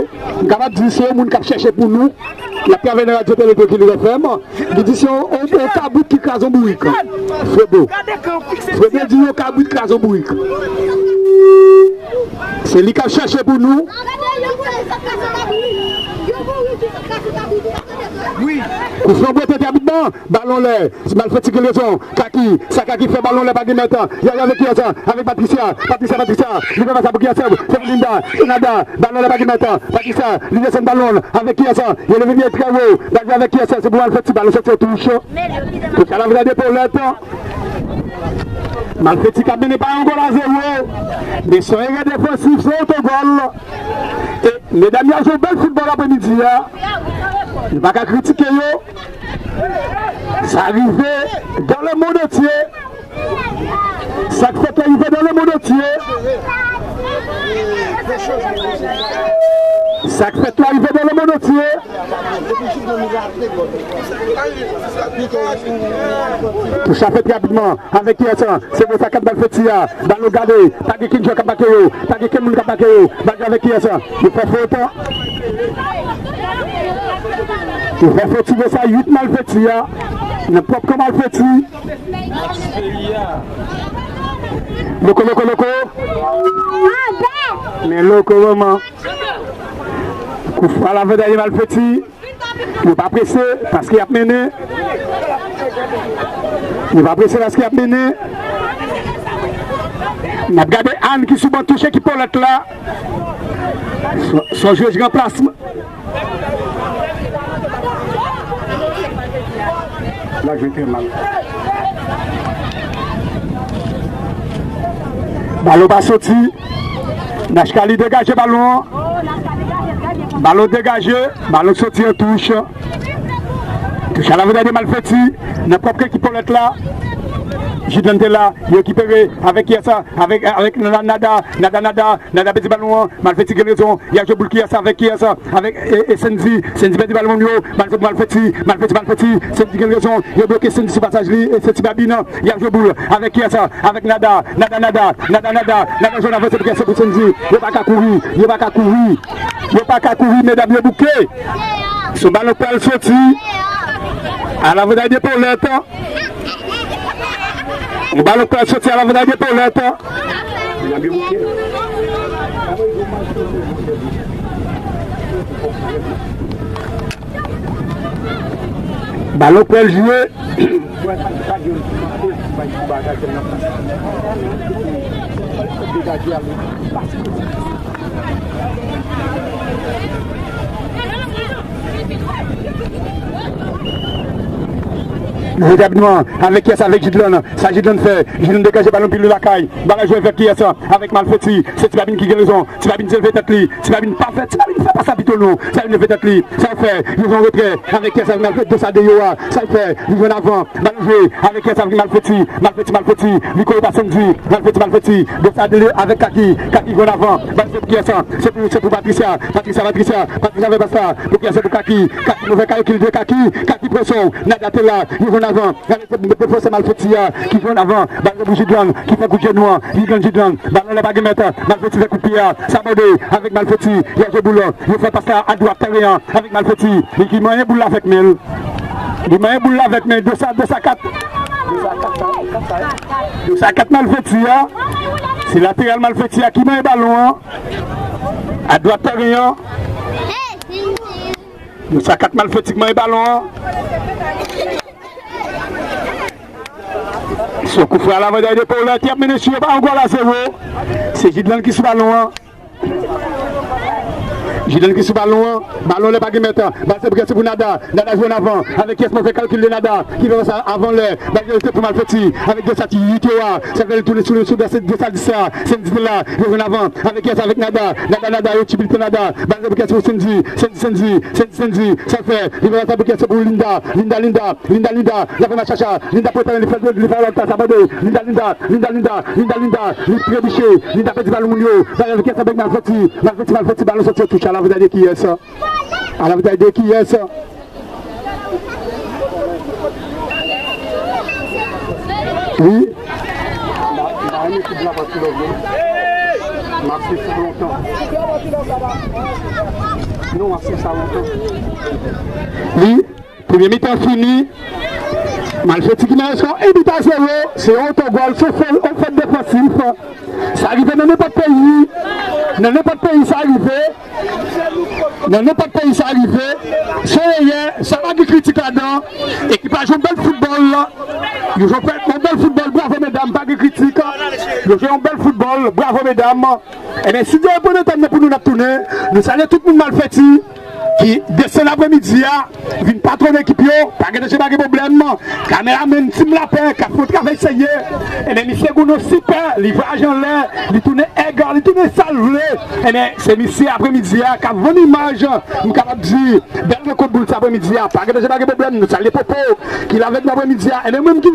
m kapab di se yon moun k ap chèche pou nou. L ap travay nan Radyo Tele Kilove F M. Li di se yon, yon, yon kabrit ki kraze yon bourik. Fredo. Fredo di yon kabrit kraze yon bourik. Se li k ap chèche pou nou. Wi. Kout fre bwete te abit Balon lè, Malfeti gen rezon. Kaki, sa Kaki fè, balon lè pa gen mèt. Y a avèk kiyès? Avèk Patricia. Patricia, Patricia. Li fè pase pou kiyès? Se pou Linda. Nada, balon lè pa gen mèt. Patricia, li desann balon avèk kiyès? Li leve pye trè wo. Bal jwe avèk kiyès? Se pou Malfeti, balon soti an touch. Touch a lavantaj de Paulette. Malfeti k ap mennen pa yon gòl a zewo. Men se yon erè defansif, se otogòl. E medam yo ap jwe bèl foutbòl aprèmidi a. Nou pa ka kritike yo. Sa rive dans le monde entier. Sa k fèt la rive dans le monde entier. Sa k fèt la rive dans le monde entier. Touch la fèt rapidman. Avèk kiyès? Se pou sa k ap Malfeti a. Balon gade. Pa gen kenn jwè k ap make yo. Pa gen kenn moun k ap make yo. Bal jwe avèk kiyès? Yo fè fot. Yo fè fot sou sa uit Malfeti a. Nan pwòp kan Malfeti. Loko, loko, loko. Men loko, manman. Koufra lavantaj de Malfeti. Yo pa prese paske y ap mennen. Yo pa prese paske y ap mennen. N ap gade Ann ki sou ban touch ekip Paulette la. Son, son jwe ranplasman. L ap jwe trè mal. Balon pa soti. Nachkali degaje balon an. Balon degaje. Balon soti an touch. Touch a lavantaj de Malfeti. Nan pwòp kan ekip Paulette la. Jidlan te la. Yo rekipere avèk kiyès? Avèk, avèk Nada, Nada, Nada, Nada. Nada pèdi balon an. Malfeti gen rezon. Y a jwe boul kiyès avèk kiyès? Avèk, e, e Sandy. Sandy pèdi balon yo. Bal soti Malfeti. Malfeti, Malfeti. Sandy gen rezon. Yo bloke Sandy sou pasaj li. E se Ti Babin. Y a jwe boul. Avèk kiyès? Avèk Nada. Nada, Nada. Nada, Nada. Nada jwenn avanse pou kiyès? Pou Sandy. Yo pa ka kouri. Yo pa ka kouri. Yo pa ka kouri. Medam yo bouke. Se balon pral soti. A lavantaj de Paulette. Yon balon k pral soti a lavantaj de Paulette. Balon k pral jwe. Retabli nou an, avèk kiyès? Avèk Jidlan. Sa Jidlan fè? Jidlan degaje balon pi lwen lakay. Bal la jwe avèk kiyès? Avèk Malfeti. Se Ti Babin ki gen rezon. Ti Babin leve tèt li. Ti Babin pa fè. Ti Babin fè pa sa pito non. Ti Babin leve tèt li. Sa l fè? Yo fè yon retrè. Avèk kiyès? Avèk Malfeti. Dosa deyò a. Sa l fè? Li jwenn avan. Bal jwe. Avèk kiyès? Avèk Malfeti. Malfeti, Malfeti. Li kore pa Sandy. Malfeti, Malfeti. Dosa dele avèk Kaki. Kaki jwenn avan. Bal se pou kiyès? Se pou, se pou Patricia. Patricia, Patricia. Patricia fè pas la. Pou kiyès? Se pou Kaki. Kaki move kay ki leve Kaki. Kaki pran son. Nada te la. Li jwenn avan. Gade se pou defwansè Malfeti a. Ki jwenn avan. Bal se pou Jidlan. Ki fè kout jenou an. Li jwenn Jidlan. Balon la pa gen mèt. Malfeti fè kout pye a. Sa bòde. Avèk Malfeti. Li a jwe boul. Li fè pas la a dwat teren an. Avèk Malfeti. Li ki manyen boul la avèk men l. Li manyen boul la avèk men l. Dosa, Dosa kat. Dosa kat Malfeti a. Se lateral Malfeti a ki manyen balon an. A dwat teren an. Dosa kat Malfeti ki manyen balon an. Se yon koufra a lavantaj de Paulette ki ap mennen sou yo pa yon gòl a zewo. Se Jidlan ki sou balon an. Jidlan ki sou balon an. Balon lè pa gen mèt. Bal se pou kiyès? Se pou Nada. Nada jwenn avan. Avèk kiyès? Move kalkil de Nada. Ki fè sa avan lè. Bal se pou Malfeti. Avèk Dosa ki yite yo a. Sa fè li tounen sou, sou Dosa, Dosa dis sa. Sandy te la. Yo jwenn avan. Avèk kiyès? Avèk Nada. Nada, Nada. Yo tibil pou Nada. Bal se pou kiyès? Se pou Sandy. Sandy, Sandy. Sandy, Sandy. Sa fè. Li fè sa pou kiyès? Se pou Linda. Linda, Linda. Linda, Linda, la fè machacha. Linda pou tande li fè, li fè lòt sa bande. Linda, Linda, Linda, Linda, Linda, Linda. Li trebiche. Linda pèdi balon moun yo. Bal avèk kiyès? Avèk Malfeti. Malfeti, Malfeti, balon soti touch a lavantaj de kiyès? A lavantaj de kiyès? Wi. M ap swiv sa lontan. Non, m ap swiv sa lontan. Wi. Premye mitan fini. Malfeti ki nan eskò, yon bi a zewo, se yon otogòl, se yon fòt defansif. Sa rive nan nenpòt peyi, nan nenpòt peyi sa rive, nan nenpòt peyi sa rive, se reyè, sa pa gen kritik ladan, ekip la jwe yon bèl foutbòl, yo jwe yon bèl foutbòl, bravo medam, pa gen kritik, yo jwe yon bèl foutbòl, bravo medam. Ebyen, si Dye pran tan nan pou nou n ap tounen, nou salye tout moun Malfeti ki desann apremidi a, vin patwone ekip yo, pa gen danje, pa gen pwoblèm. Kameramann Team Lapè k ap fè yon travay serye. Ebyen, misye gen yon sipè livraj anlè, li tounen èg, li tounen sa l vle. Ebyen, se misye apremidi a k ap vann imaj, m kapab di, bèl rankont boul sa apremidi a, pa gen danje, pa gen pwoblèm. Nou salye Popo ki la avèk nou apremidi a. Ebyen, mwen ki,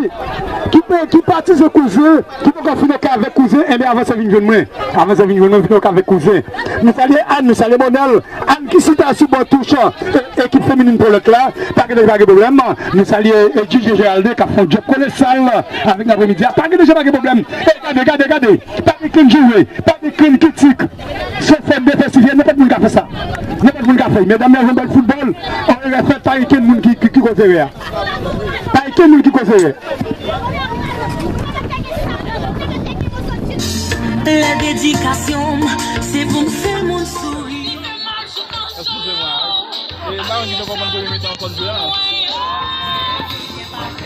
ki, ki patizan Kouzen, ki poko fin ok avèk Kouzen, ebyen, avanse vin jwenn mwen. Avanse vin jwenn mwen, fin ok avèk Kouzen. Nou salye Ann, nou salye Monèl. Ann ki chita sou bò touch, e, ekip feminin Polòt la. Pa gen, pa gen pwoblèm. Nou salye, e, Djidji Géraldin k ap fè yon djòb kolosal avèk n apremidi a. Pa gen danje, pa gen pwoblèm. E, gade, gade, gade. Pa gen kenn joure, pa gen kenn kritik. Se fè defansif, nenpòt moun ka fè sa. Nenpòt moun ka fè. Medam yo jwe yon bèl foutbòl. An erè fèt, pa gen kenn moun ki, ki, ki koze erè a. Pa gen moun ki koze erè. La dédication, c'est pour faire mon sourire. Excusez-moi. E, m pa konn ki jan w konprann premye mitan kòd jwe a. Ok,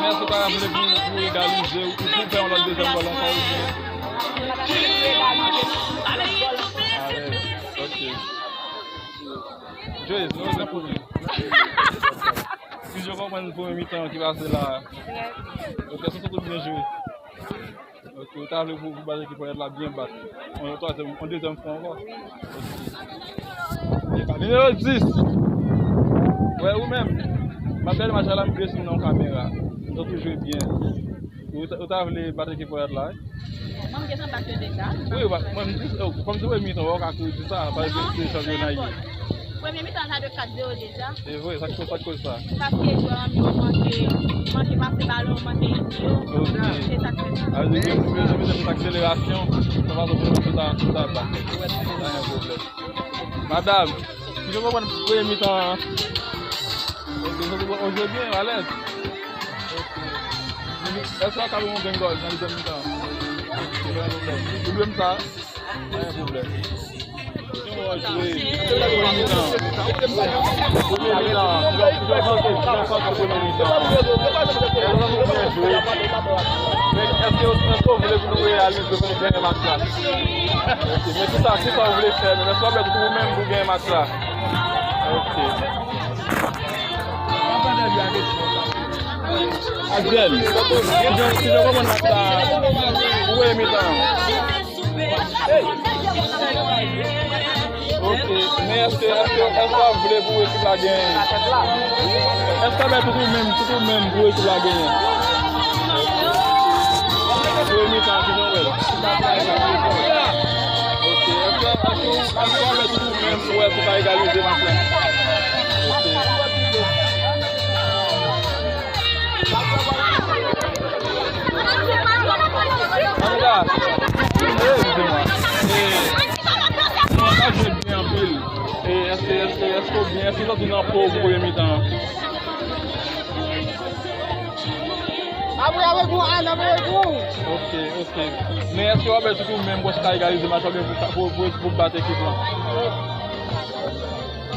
men èske w ta vle pou, pou egalize ou pou fè yon lòt dezyèm gòl ankò oubyen? Alèz, ok. Joyce, nou renmen pou ou. Si je konprann premye mitan ki pase la. Ok, se tout byen jwe. Ok, ou ta vle pou, pou bat ekip Polòt la byen bat. On twazyèm, on dezyèm fwa ankò. Ok. Nimewo dis. Wè, ou menm. M ap gade match la, m gade sou nan kamera. Ou toujou jwe byen. Ou ta, ou ta vle bat ekip Polòt la, wi? Mwen, m gentan bat yo deja. Wi, mwen, m di, oh, kòm se premye mitan, ou ka kouri di sa, pa egzanp, se chanpyona ye. Premye mitan, sa de kat zewo deja. Se vre, sa k, sa k koz sa? Paske jwè an yo manke, manke pase balon, manke enmi yo. Ok. Se sa k fè sa. Sa vle di ke nou bezwen, bezwen met akselerasyon, sa fason pou nou ta, ta bat. Pa gen pwoblèm. Madam, si nou konprann premye mitan an, ok, nou jwe byen, alèz. Ok. Èske w ka ban m yon grenn gòl nan dezyèm mitan an? Ok, pa gen pwoblèm. Ou dwe m sa. Pa gen pwoblèm. Èske, èske w vle pou nou reyalize pou nou genyen match la? Ok, men kisa, kisa w vle fè menm? Èske w ap mèt ou menm pou genyen match la? Ok. Adjèl, ki jan, ki jan w konprann match la? Ou wè mitan an? Ok, men èske, èske, èske w ap vle pou ekip la genyen? Èske w ap mèt tout ou menm, tout ou menm pou ekip la genyen? Premye mitan, ki jan w wè l? Ok, èske, èske w ap mèt tout ou menm pou wè pou ka egalize match la? Ok. Anmweyy, eskize mwen. E, nou pa jwe byen anpil. E, èske, èske, èske w byen? Èske w santi w nan po pou premye mitan an? Apre, apre gou, Ann, apre gou. Ok, ok. Men èske w ap mèt tout ou menm pou w ka egalize match la oubyen pou, pou, pou, pou bat ekip la?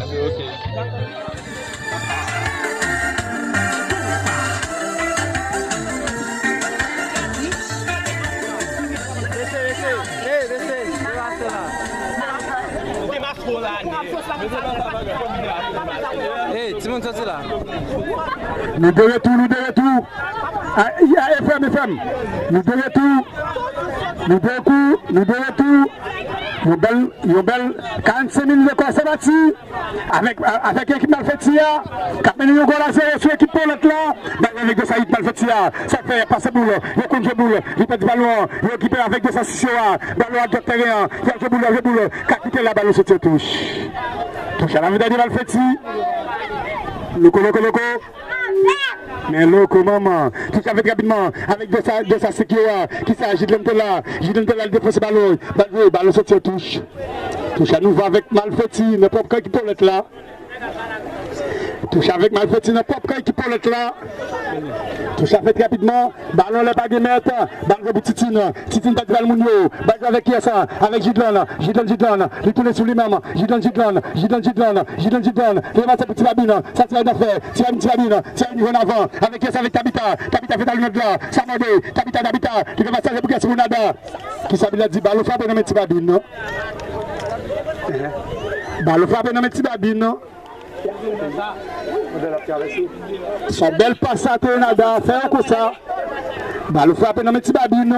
Ok, ok. Hey, timoun, soti la. Nou de retou, nou de retou. A, a, F M, F M. Nou de retou. Nou de kou, nou de retou. Yon bèl, yon bèl karannsenk minit de kòs bati. Avèk, avèk ekip Malfeti a, k ap mennen yon gòl a zewo sou ekip Polòt la. Bal avèk Desayit Malfeti a. Sa fè pase boul. Yo konn jwe boul. Yo pèdi balon an. Yo rekipere avèk Desasis yo a. Balon an dwat teren an. Y ap jwe boul, y ap jwe boul. Kapitèn la, balon soti an touch. Touch a la medal de Malfeti. Loko, loko, loko. Men loko, manman. Touch a fèt rapidman. Avèk Desa, Desasis yo a. Kisa, Jidlèn te la. Jidlèn te la, l defanse balon. Bal jwe, balon soti an touch. Touch a nouvo avèk Malfeti. Nan pwòp kan ekip Polòt la. Touche avèk Malfeti nan pwòp kan ekip Pòlèt la. Touche avèk rapidman. Balon lè pa gen mèt. Bal jwe pou Titine. Titine pèdi bal moun yo. Bal jwe avèk kiyès sa? Avèk Jidlan. Jidlan, Jidlan. Li tounen sou li menm. Jidlan, Jidlan. Jidlan, Jidlan. Jidlan, Jidlan. Li pase pou Ti Babin. Sa Ti Babin ap fè? Ti Babin, Ti Babin. Ti Babin jwenn avan. Avèk kiyès? Avèk Tabita. Tabita fè talon nèg la. Sa mande. Tabita, Tabita. Li fè pase pou kiyès? Pou Nada. Kisa Bila di? Bal frape nan men Ti Babin. Bal frape nan men Ti Babin. Se yon bèl pas sa Tornado fè yo konsa. Bal frape nan men Ti Babin.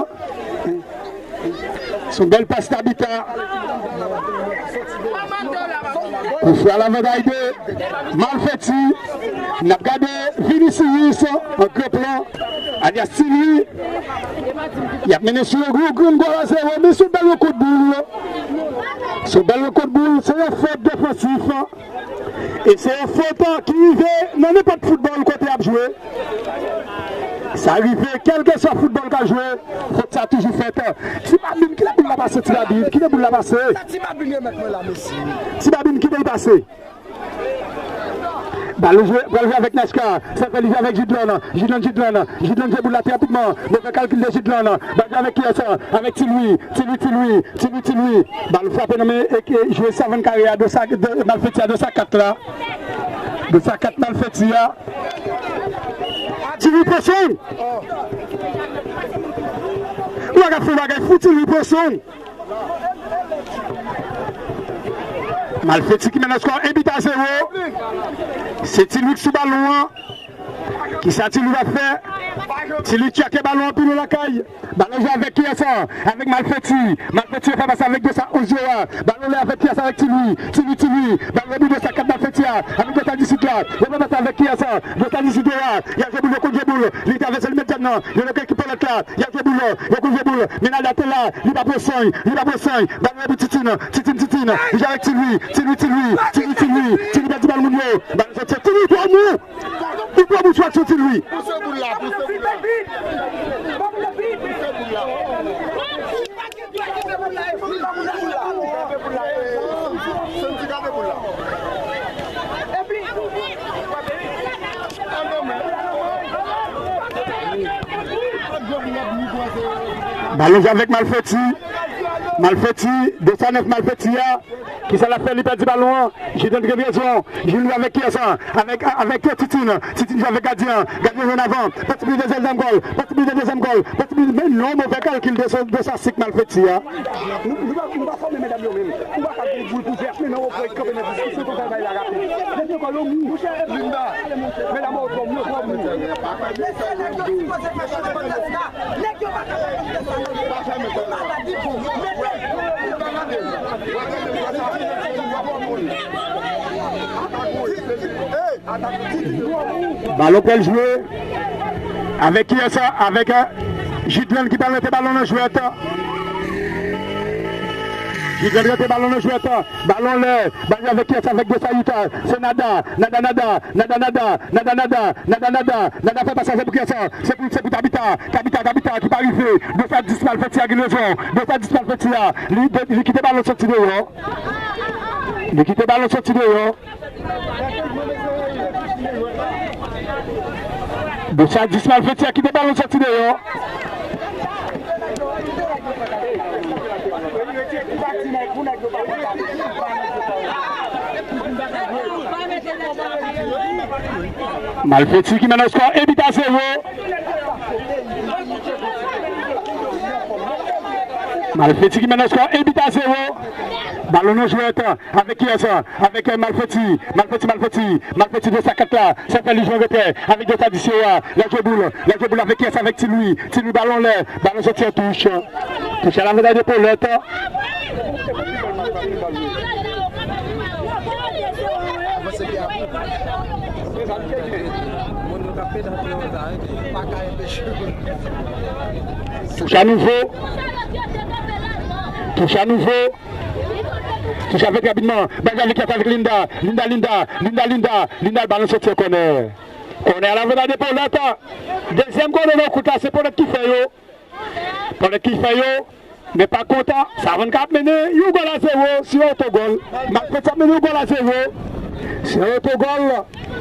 Se yon bèl pas Tabita. Koufè a lavantaj de Malfeti. N ap gade Vinicius an gran plan. Alyas Ti Lwi. Y ap mennen sou yon gwo grenn gòl a zewo. Men se yon bèl rankont boul. Se yon bèl rankont boul. Se yon fòt defansif. E se yon fòt ki rive nan nenpòt foutbòl kote y ap jwe. Sa rive, kèlkeswa foutbòl k ap jwe, fòt sa toujou fèt. Ti Babin, kite boul la pase, Ti Babin, kite boul la pase. Sa Ti Babin remèt mwen la, mesye. Ti Babin, kite l pase. Bal jwe, bal jwe avèk Naska. Sa fè li jwe avèk Jidlan. Jidlan, Jidlan. Jidlan jwe boul la trè rapidman. Move kalkil de Jidlan. Bal jwe avèk kiyès sa? Avèk Ti Lwi. Ti Lwi, Ti Lwi. Ti Lwi, Ti Lwi. Bal frape nan men e, e, jwe savann kare a, de sa, de, Malfeti a, de sa kat la. De sa kat Malfeti a. Ti Lwi pran swen. Ou pa ka fè bagay fou, Ti Lwi pran swen. Malfeti ki mennen skò, en but à zéro. Se Ti Lwi ki sou balon an. Kisa Ti Lwi va fè? Ti Lwi tchake balon an pi lwen lakay. Balon jwe avèk kiyès sa? Avèk Malfeti. Malfeti fè pase avèk de sa onz yo a. Balon lè avèk kiyès sa? Avèk Ti Lwi. Ti Lwi, Ti Lwi. Balon reboude sa kat Malfeti a. Avèk de sa disit la. Yo fè pase avèk kiyès sa? De sa disit yo a. Y a jwe boul, yo konn jwe boul. Li travèse li met djab nan. Yo nan ekip Pòlèt la. Y a jwe boul, yo konn jwe boul. Men Nada te la. Li pa pran swen. Li pa pran swen. Balon pou Titine. Titine, Titine. Li jwe avèk Ti Lwi. Ti Lwi, Ti Lwi. Ti Lwi, Ti Lwi. Ti Lwi pèdi bal moun yo. Balon soti. Ti Lwi twò moun. Ou pran bout sou aksyon Ti Lwi. Pouse boul la, pouse boul la. Pouse boul la. Santi kape boul la. Balon jwe avèk Malfeti. Malfeti, de sa nèf Malfeti a. Kisa l ap fè? Li pèdi balon an. Jidlan gen rezon. Jidlan avèk kiyès sa? Avèk, avèk Titine. Titine jwe avèk gadyen an. Gadyen jwenn avan. Pase pou dezyèm gòl. Pase pou dezyèm gòl. Pase pou, men non, move kalkil de sa, de sa sik Malfeti a. Nou, nou pa, nou pa fòme medam yo menm. Ou pa ka gen boul pou fè, men non, ou pran kanpe nan diskisyon pou fè bagay la rapid. Dezyèm gòl, ou mou. Linda. Medam yo twò mou, twò mou. Mesye, nèg yo sipoze fè chanje tèt la. Nèg yo pa ka fè konfyans a nèg yo. Ki maladi pou ou? Mete. Balon pral jwe. Avèk kiyès sa? Avèk, eh, Jidlan ki pral rete balon nan jwèt. Jidlan rete balon nan jwèt. Balon lè. Bal avèk kiyès sa? Avèk de sa Yuta. Se Nada. Nada, Nada. Nada, Nada. Nada, Nada. Nada, Nada. Nada fè pase pou kiyès sa? Se pou, se pou Tabita. Tabita, Tabita ki pa rive. De sa dis Malfeti a gen rezon. De sa dis Malfeti a. Li, de, li kite balon soti deyò. Li kite balon soti deyò. De sa dis Malfeti a kite balon soti deyò. Malfeti ki mennen skò en but à zéro. Malfeti ki mennen skò en but à zéro. Balon nan jwèt. Avèk kiyès? Avèk, eh, Malfeti. Malfeti, Malfeti. Malfeti de sa kat la. Sa fè li jwe an retè. Avèk de sa dis yo a. L ap jwe boul. L ap jwe boul avèk kiyès? Avèk Ti Lwi. Ti Lwi balon lè. Balon soti an touch. Touch a lavantaj de Pòlèt. Touch a nouvo. Touch a nouvo. Touch avèk rapidman. Bal avèk kiyès? Avèk Linda. Linda, Linda. Linda, Linda. Linda, balon soti an kònè. Kònè a lavantaj de Pòlèt. Dezyèm kònè nan kout la, se Pòlèt ki fè yo. Pòlèt ki fè yo. Men pa kont, Savann ka ap mennen yon gòl a zewo, se yon otogòl. Malfeti ap mennen yon gòl a zewo. Se yon otogòl.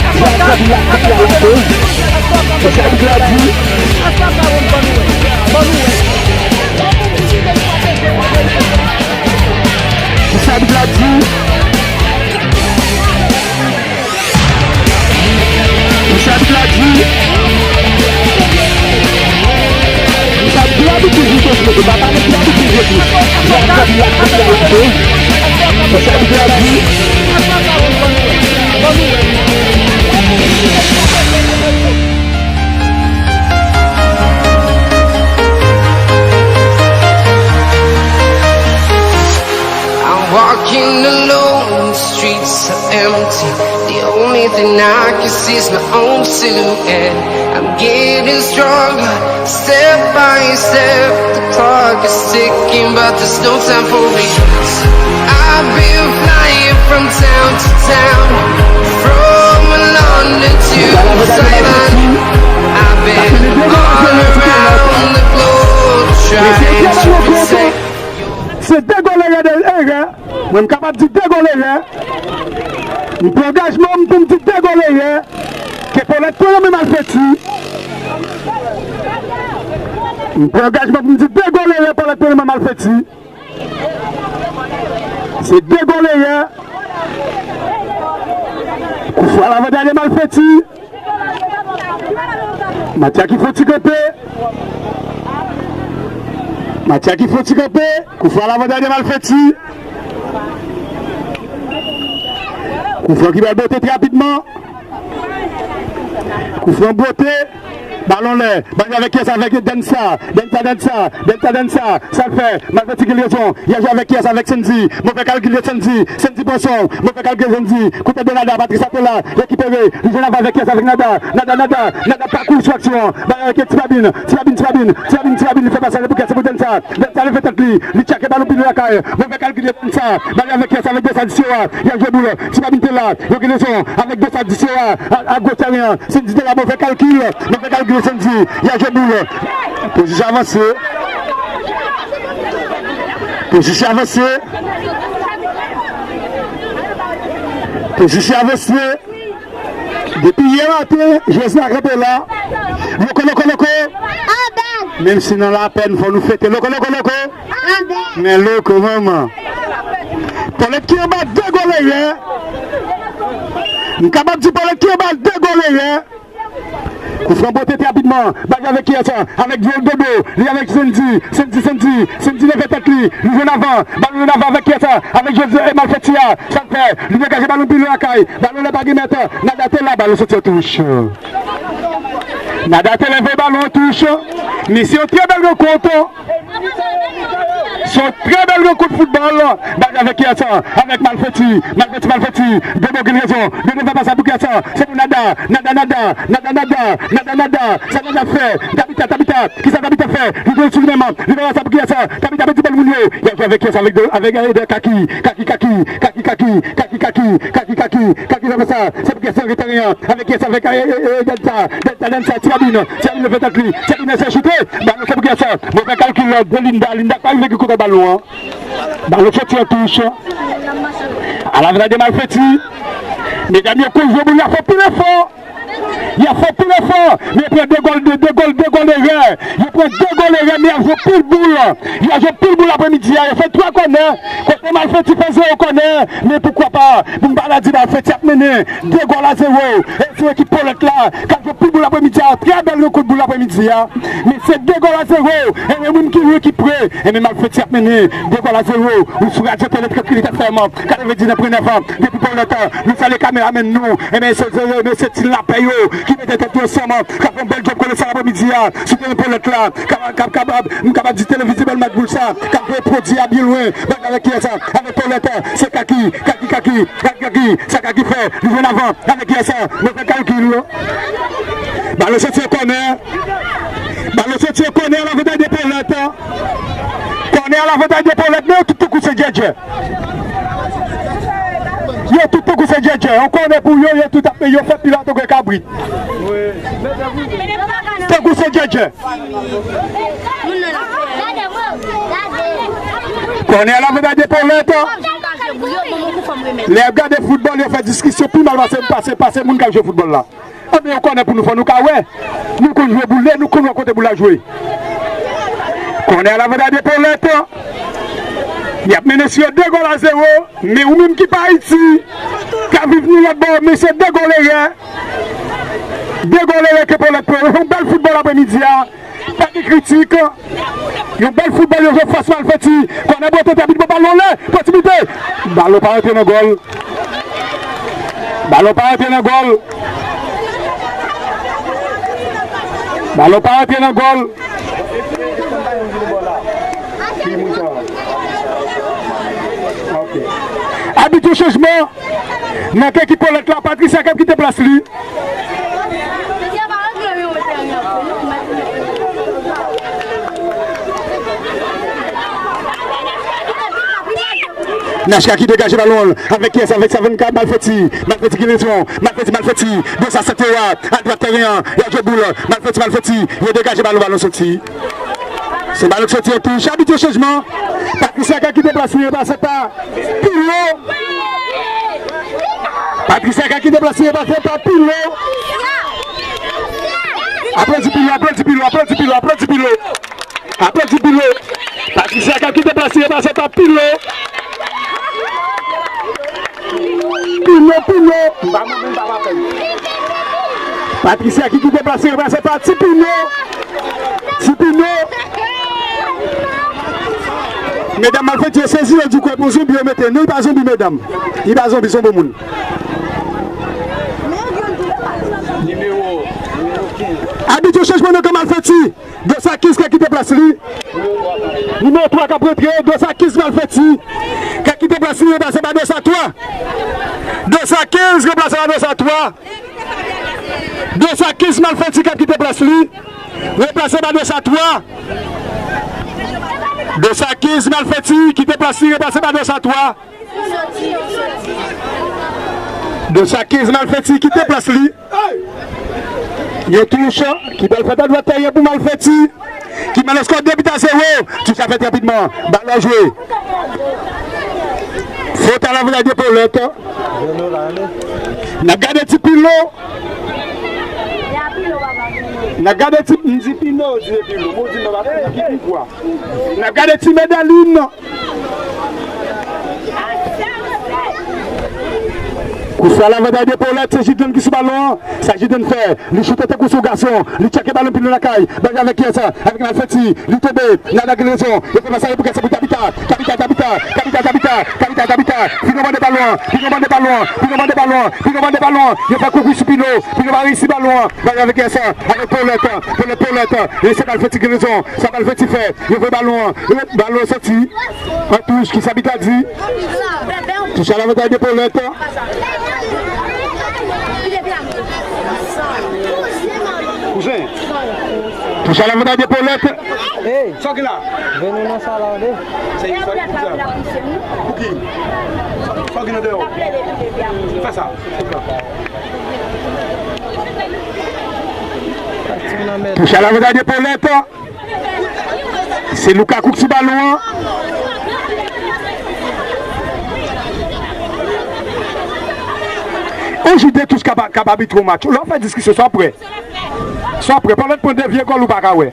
Sa di la, sa di la, la, eh. Sa di la, di. Sa di la, di. Misye abit la di. Misye abit la di toujou, toujou, toujou. Pa pale, misye abit toujou, toujou. Misye abit la di, la di, la di. Misye abit la di. I'm walking alone, the streets are empty. The only thing I can see is my own silhouette. I'm getting stronger, step by step. The clock is ticking, but there's no time for me. I've been flying from town to town, from London to Taiwan. I've been all around the globe trying to protect. Se degole ere. Mwen, m kapab di degole yè. M pran angajman m pou m di degole yè. Ke Paulette pran nan men malfeti. M pran angajman pou m di degole yè, Paulette pran nan men malfeti. Se degole yè. Koufou a lavandaryè malfeti. Matya ki fon ti kanpe. Matya ki fon ti kanpe. Koufou a lavandaryè malfeti. Koufou ki bèl bote trè rapidman. Koufou bote. Balon lè. Bal avèk kiyès? Avèk Densa. Densa, Densa. Densa, Densa. Sa l fè? Malfeti gen rezon. Li a jwe avèk kiyès? Avèk Sandy. Move kalkil de Sandy. Sandy pran son. Move kalkil de Sandy. Koute de Nada. Patrice Atela. Rekipere. Li jwenn avèk kiyès? Avèk Nada. Nada, Nada. Nada pa kou sou aksyon an. Bay avèk Ti Babin. Ti Babin, Ti Babin. Ti Babin, Ti Babin. Li fè pas ale pou kiyès? Pou Densa. Densa leve tèt li. Li tchake balon pil lakay. Move kalkil de Densa. Bay avèk kiyès? Avèk Densa di Sierra. Li a jwe boul. Ti Babin te la. Yo gen rezon. Avèk Densa di Sierra. A, a goch tèren an. Sandy te la. Move kalkil. Move kalkil. Sandy, y a jwe boul. Pozisyon avanse. Pozisyon avanse. Pozisyon avanse. Depi yè maten, jwèz la kanpe la. Loko, loko, loko. Menm si nan lapèn, fò nou fete. Loko, loko, loko. Men loko, manman. Pòlèt ki anba de gòl ere. M kapab di Pòlèt ki anba de gòl ere. Kou fran pote trè rapidman. Bal avèk kiyès? Avèk Joel Dodo. Li avèk Sandy. Sandy, Sandy. Sandy leve tèt li. Li jwenn avan. Bal jwenn avan avèk kiyès? Avèk José Malfeti a. Sa l fè? Li degaje balon pi lwen lakay. Balon la pa gen mèt. Nada te la, balon soti an touch. Nada te leve balon an touch. Men se yon trè bèl rankont. Se yon trè bèl rankont foutbòl. Bal avèk kiyès? Avèk Malfeti. Malfeti, Malfeti. Dodo gen rezon. Dodo fè pas la pou kiyès? Se pou Nada. Nada, Nada. Nada, Nada. Nada, Nada. Sa Nada fè? Tabita, Tabita. Kisa Tabita fè? Li jwenn sou li menm. Li fè pas la pou kiyès? Tabita pèdi bòl moun yo. Y ap jwe avèk kiyès? Avèk de, avèk, eh, de Kaki. Kaki, Kaki. Kaki, Kaki. Kaki, Kaki. Kaki, Kaki. Kaki fè pas la. Se pou kiyès? Avèk kiyès? Avèk, eh, eh, eh, Delta. Delta, Delta. Ti Babin. Ti Babin fè tèt li. Ti Babin fè choute. Balon se pou kiyès? Move kalkil de Linda. Linda pa rive gen kontwòl balon an. Balon soti an touch. Alavantay de Malfeti. Medam yo konn jwe boul, y ap fè pil efò. Y ap fè pil efò. Men yo pran de gòl, de, de gòl, de gòl erè. Yo pran de gòl erè, men y ap jwe pil boul. Y ap jwe pil boul aprèmidi a. Yo fè twa kònè. Kote Malfeti fè zewo kònè. Men poukwa pa, pou m pa ta di Malfeti ap mennen de gòl a zewo. E se ekip Pòlèt la k ap jwe pil boul aprèmidi a. Trè bèl rankont boul aprèmidi a. Men se de gòl a zewo. E men moun ki lwen ki pre. E men Malfeti ap mennen de gòl a zewo. Ou sou Radyo Tele Tranquillité F M katrevendiznèf pwen nèf. Depi Pòlèt, nou salye kameramèn nou. E men se, se, se, se ti lapè yo ki mete tèt yo ansanm. K ap fè yon bèl djòb kolosal aprèmidi a. Sou teren Pòlèt la. K ap, k ap, k ap, m kapab di televizyon bèl match boul sa. K ap voye pwodui a byen lwen. Bèl avèk kiyès? Avèk Pòlèt. Se Kaki, Kaki, Kaki, Kaki, Kaki. Sa Kaki fè. Li jwenn avan. Avèk kiyès? Move kalkil. Balon soti an kònè. Balon soti an kònè, alavantay de Pòlèt. Kònè, alavantay de Pòlèt, men yo tout tankou se djèdjè. Yo tout tankou se djèdjè. An kònè pou yo, yo tout ap, yo fè pil a tankou kabrit. Tankou se djèdjè. Kònè, alavantay de Pòlèt. Lè y ap gade foutbòl, yo fè diskisyon pi mal pase, pase, pase moun k ap jwe foutbòl la. Anben, yon kònè pou nou, fò nou ka wè. Nou konn jwe boul, nou konn wè kote boul la jwe. Kònè, alavantay de Pòlèt. Y ap mennen sou yo de gòl a zewo. Men ou menm ki pa Ayiti, k ap viv nou lòt bò, men se de gòl erè. De gòl erè ke Pòlèt pran. Yo fè yon bèl foutbòl aprèmidi a. Pa gen kritik. Yon bèl foutbòl yo jwe fas Malfeti. Kònè, bote tèt, bit, balon anlè. Posiblite. Balon pa rantre nan gòl. Balon pa rantre nan gòl. Balon pa rantre nan gòl. Abit, yon chanjman. Nan ekip Pòlèt la, Patricia k ap kite plas li. Nachka ki degaje balon avèk kiyès? Avèk Savanka, Malfeti. Malfeti ki rezon. Malfeti, Malfeti. Dosa sèt a dwat teren an. Y ap jwe boul. Malfeti, Malfeti. Yo degaje balon, balon soti. Se balon ki soti an touch. Abit, yon chanjman. Patricia ka kite plas li, pase pa Pilo. Patricia ka kite plas li, pase pa Pilo. Aplodi Pilo, aplodi Pilo, aplodi Pilo, aplodi Pilo. Aplodi Pilo. Patricia ka kite plas li, pase pa Pilo. Pino, Pino. Patricia ki kite plas li, pase pa Ti Pino. Ti Pino. Medam, Malfeti yo sezi, yo di kwè pou zonbi yo mete. Non, li pa zonbi, medam. Li pa zonbi, se yon bon moun. Abit, yon chanjman nan kan Malfeti. Dosa kenz ka kite plas li. Nimewo twa k ap rantre, Dosa kenz Malfeti. Ka kite plas li, ranplase pa Dosa twa. Dosa kenz ranplase pa Dosa twa. Dosa kenz Malfeti k ap kite plas li. Ranplase pa Dosa twa. Dosa kenz Malfeti kite plas li, ranplase pa Dosa twa. Dosa kenz Malfeti kite plas li. Yon touch ki pral fèt advètè pou Malfeti. Ki mennen skò de bi a zewo. Touch la fèt rapidman. Balon jwe. Fot a lavantaj de Polèt. N ap gade ti Pino. N ap gade ti, m di Pino, di Pino. Mwen di non, pa Pino ki pi gwo. N ap gade ti Medalin. Kout fwa lavantaj de Polèt, se Jidlan ki sou balon an. Sa Jidlan fè? Li choute tankou se yon gason. Li tcheke balon Pino lakay. Bal avèk kiyès? Avèk Malfeti. Li tonbe. Nada gen rezon. Yo fè pas ale pou kiyès? Pou Tabita. Tabita, Tabita. Tabita, Tabita. Tabita, Tabita. Pino mande balon an. Pino mande balon an. Pino mande balon an. Pino mande balon an. Yo fè koukouy sou Pino. Pino pa reyisi balon an. Bal avèk kiyès? Avèk Polèt. Polèt, Polèt. E se Malfeti gen rezon. Sa Malfeti fè? Yo voye balon an. Yo met balon an soti. An touch, kisa abit la di? Touch a lavantaj de Polèt. Kouzen. Touch a lavantaj de Polèt. Hey, sa w gen la? Vin nou nan sala, tande. Se sa ki sa? Pou ki? Sa w gen nan deyò? Fè sa. Touch a lavantaj de Polèt. Se Lukaku ki sou balon an. On jou de touch k ap, k ap abitre yon match. Lè w fè diskisyon, sa w prè. Sa w prè. Pandan w pran de vye gòl ou pa ka wè.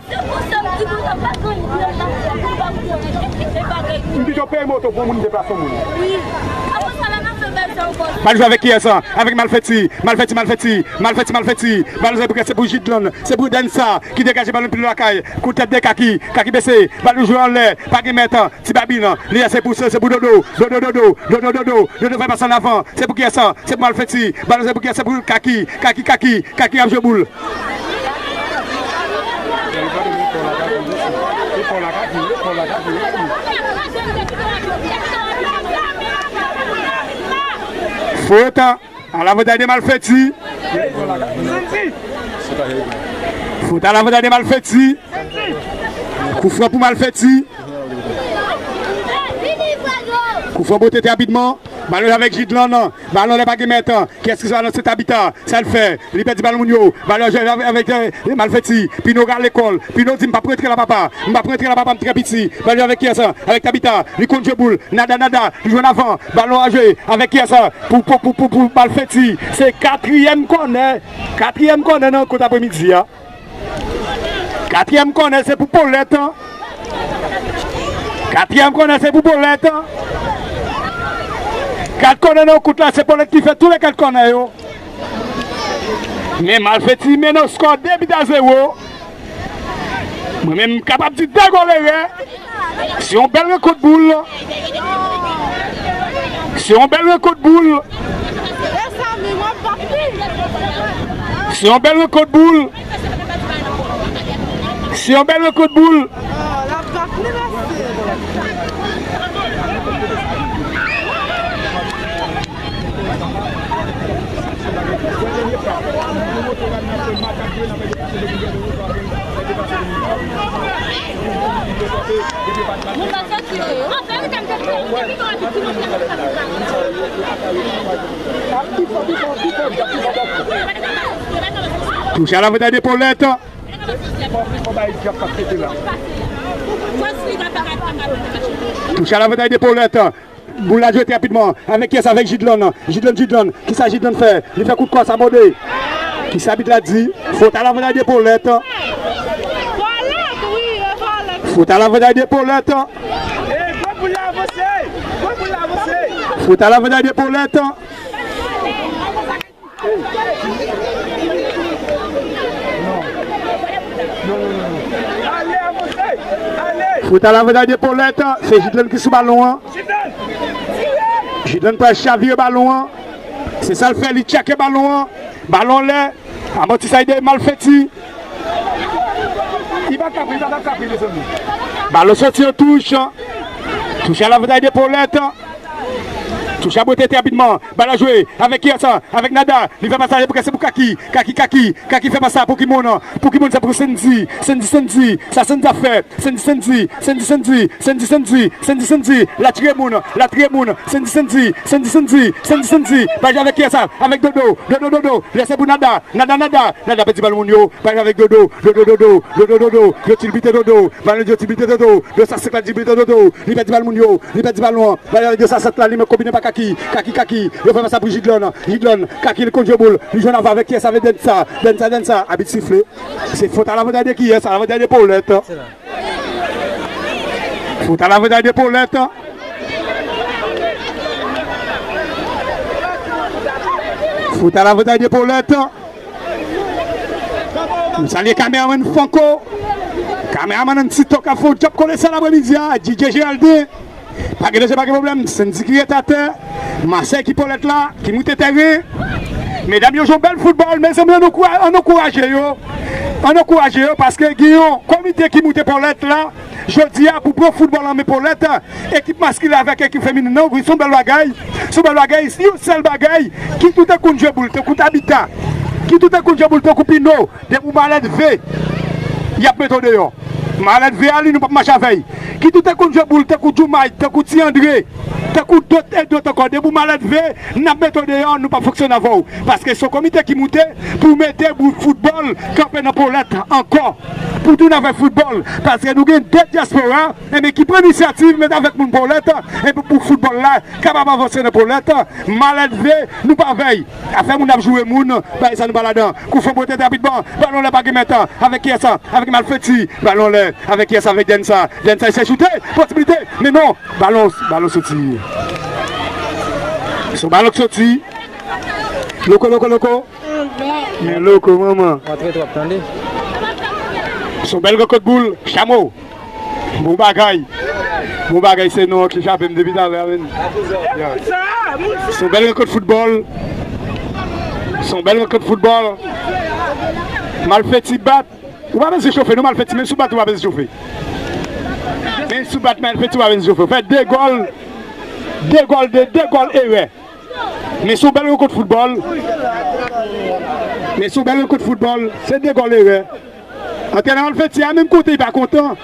M pito peye moto pou moun deplase moun. Bal jwe avèk kiyès? Avèk Malfeti. Malfeti, Malfeti. Malfeti, Malfeti. Bal jwe pou kiyès? Se pou Jidlan. Se Prudensa ki degaje balon Pino lakay. Kout tèt de Kaki. Kaki bese. Balon jwe anlè. Pa gen mèt. Ti Babin. Li se pou, se pou Dodo. Dodo, Dodo. Dodo, Dodo. Dodo fè pas an avan. Se pou kiyès? Se pou Malfeti. Balon se pou kiyès? Se pou Kaki. Kaki, Kaki. Kaki ap jwe boul. Fot. A lavantaj de Malfeti. Fot a lavantaj de Malfeti. Kout fwa pou Malfeti. Kout fwa bote te rapidman. Balon avèk Jidlan. Balon la pa gen mèt. Kiyès ki sa? Nan se Tabita. Sa l fè? Li pèdi balon moun yo. Balon jwe avèk, avèk, eh, Malfeti. Pino rale kò l. Pino di, "M p ap rantre la, papa. M p ap rantre la, papa. M trè piti." Balon avèk kiyès? Avèk Tabita. Li konn jwe boul. Nada, Nada. Li jwenn avan. Balon a jwe. Avèk kiyès? Pou, pou, pou, pou, pou Malfeti. Se katriyèm kònè. Katriyèm kònè nan kont apremidi a. Katriyèm kònè se pou Polèt. Katriyèm kònè se pou Polèt. Kat kònè nan kont la, se Polèt ki fè tou le kat kònè yo. Men Malfeti mennen skò de bi a zewo. Mwen menm, m kapab di de gòl erè. Se yon bèl rankont boul. Se yon bèl rankont boul. Se yon bèl rankont boul. Se yon bèl rankont boul. Touche a lavantaj de Polèt. Touche a lavantaj de Polèt. Boul la jwe trè rapidman. Avèk kiyès? Avèk Jidlan. Jidlan, Jidlan. Kisa Jidlan fè? Li fè kout kò, sa mòde. Kisa abit la di? Fot a lavantaj de Polèt. Fot a lavantaj de Polèt. Fot a lavantaj de Polèt. Fot a lavantaj de Polèt, se Jidlan ki sou balon an. Jidlan pral chavire balon an. Se sa l fè, li tcheke balon an. Balon anlè. Amòtisay de Malfeti. Li pa kapab, li pa kapab, mezanmi. Balon soti an touch. Touche a lavantaj de Polèt. Touche a bwè tete rapidman. Bal la jwe. Avèk kiyès sa? Avèk Nada. Li fè pas la pou kiyès? Se pou Kaki. Kaki, Kaki. Kaki fè pas la pou ki moun? Pou ki moun? Se pou Sendy. Sendy, Sendy. Sa Sendy ap fè? Sendy, Sendy. Sendy, Sendy. Sendy, Sendy. Sendy, Sendy. L ap tire moun. L ap tire moun. Sendy, Sendy. Sendy, Sendy. Sendy, Sendy. Bal jwe avèk kiyès sa? Avèk Dodo. Dodo, Dodo. Lè se pou Nada. Nada, Nada. Nada pèdi bal moun yo. Bal avèk Dodo. Dodo, Dodo. Dodo, Dodo. Yo tilbite Dodo. Bal yo tilbite Dodo. Yo sa sèk la tilbite Dodo. Li pèdi bal moun yo. Li pèdi balon an. Bal avèk de sa sèt la. Li men konbine pa Kaki. Kaki, Kaki. Yo fè pas la pou Jidlon. Jidlon. Kaki li konn jwe boul. Li jwenn avan avèk kiyès? Avèk Densa. Densa, Densa. Abit sifle. Se fot a lavantaj de kiyès? A lavantaj de Polèt. Fot a lavantaj de Polèt. Fot a lavantaj de Polèt. M salye kameramann Franco. Kameramann Antito k ap fè yon djòb kolosal aprèmidi a. D J Géraldin. Pa gen danje, pa gen pwoblèm. Sendy ki ret atè. Masèy ki Polèt la, ki moute tèren. Medam yo jwe yon bèl foutbòl, mezanmi, ann ankoura-, ann ankouraje yo. Ann ankouraje yo, paske gen yon komite ki moute Polèt la, jodi a, pou pran foutbòl an men Polèt, ekip maskilen avèk ekip feminen nan, wi, se yon bèl bagay. Se yon bèl bagay. Si yon sèl bagay, kit ou te konn jwe boul, tankou Tabita, kit ou te konn jwe boul, tankou Pino, depi w malèdve, y ap mete w deyò. Malèdve a li, nou p ap mache avè l. Kit ou te konn jwe boul, tankou Djoumay, tankou Ti André, tankou dòt e dòt ankò. Depi w malèdve, n ap mete w deyò, nou p ap fonksyone avè w. Paske se yon komite ki moute pou mete boul foutbòl kanpe nan Polèt ankò. Pou tounen avèk foutbòl. Paske nou gen de dyaspora, enben, ki pran inisyativ, mete avèk moun Polèt, enben, pou foutbòl la kapab avanse nan Polèt. Malèdve, nou pa avè l. Afè moun ap joure moun, bagay sa nou pa ladan. Kou fò bwè tete rapidman, balon lè pa gen mèt. Avèk kiyès sa? Avèk Malfeti. Balon lè. Avèk kiyès sa? Avèk Densa. Densa eseye choute. Posiblite. Men non. Balon, balon soti. Se yon balon k soti. Loko, loko, loko. Men loko, manman. Rantre twòp, tande. Se yon bèl rankont boul. Chamo. Bon bagay. Bon bagay, se non ki chape m depi talè a, menn. Ya. Se yon bèl rankont foutbòl. Se yon bèl rankont foutbòl. Malfeti bat. Ou pa bezwen chofe, non, Malfeti, menm si w bat, ou pa bezwen chofe. Menm si w bat Malfeti, ou pa bezwen chofe. Ou fè de gòl. De gòl, de, de gòl erè. Men se yon bèl rankont foutbòl. Men se yon bèl rankont foutbòl. Se de gòl erè. Antrenè Malfeti a menm kote li pa kontan.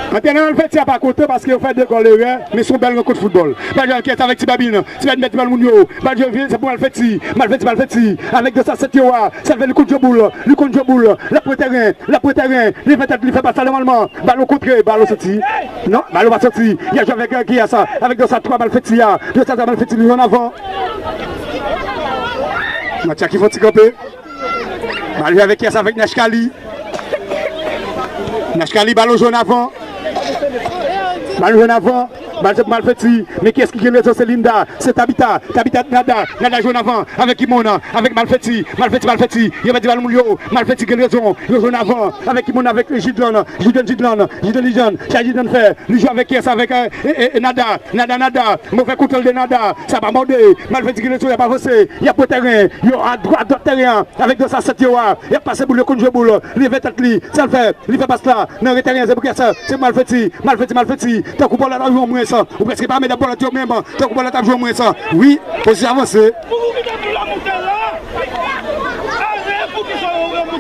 Antrenè Malfeti a pa kontan paske yo fè de gòl erè. Men se yon bèl rankont foutbòl. Bal jwe avèk kiyès? Avèk Ti Babin. Ti Babin pèdi bal moun yo. Bal jwe, se pou Malfeti. Malfeti, Malfeti. Avèk de sa sèt yo a. Sèlve li konn jwe boul. Li konn jwe boul. L ap pran tèren. L ap pran tèren. Li fè tèt, li fè pas la nòmalman. Balon kontre, balon soti. Non, balon pa soti. Y a jwe avèk, euh, kiyès sa? Avèk de sa twa Malfeti a. De sa twa Malfeti, li ann avan. Matya ki fè yon ti kanpe. Bal jwe avèk kiyès sa? Avèk Nachkali. Nachkali, balon jwe ann avan. Balon jwe ann avan. Bal jwe pou Malfeti. Men kiyès ki gen rezon? Se Linda. Se Tabita. Tabita, Nada. Nada jwe ann avan. Avèk ki moun? Avèk Malfeti. Malfeti, Malfeti. Yo pèdi bal moun yo. Malfeti gen rezon. Yo jwe ann avan. Avèk ki moun? Avèk Jidlan. Jidlan, Jidlan. Jidlan, Jidlan. Sa Jidlan fè? Li jwe avèk kiyès? Avèk, euh, e, e, e, Nada. Nada, Nada. Move kontwòl de Nada. Sa pa mòde. Malfeti gen rezon. Y ap avanse. Y ap pran tèren. Yo adwat, dòt tèren an. Avèk de sa sèt yo a. Y ap pase boul, yo konn jwe boul. Leve tèt li. Sa l fè? Li fè pas la. Nan retè tèren an. Se pou kiyès sa? Se Malfeti. Malfeti, Malfeti. Tankou Polèt ap jwe an mwens. Ou prèske pa met Polèt yo menm. Tankou Polèt ap jwe an mwens. Wi. Pozisyon avanse.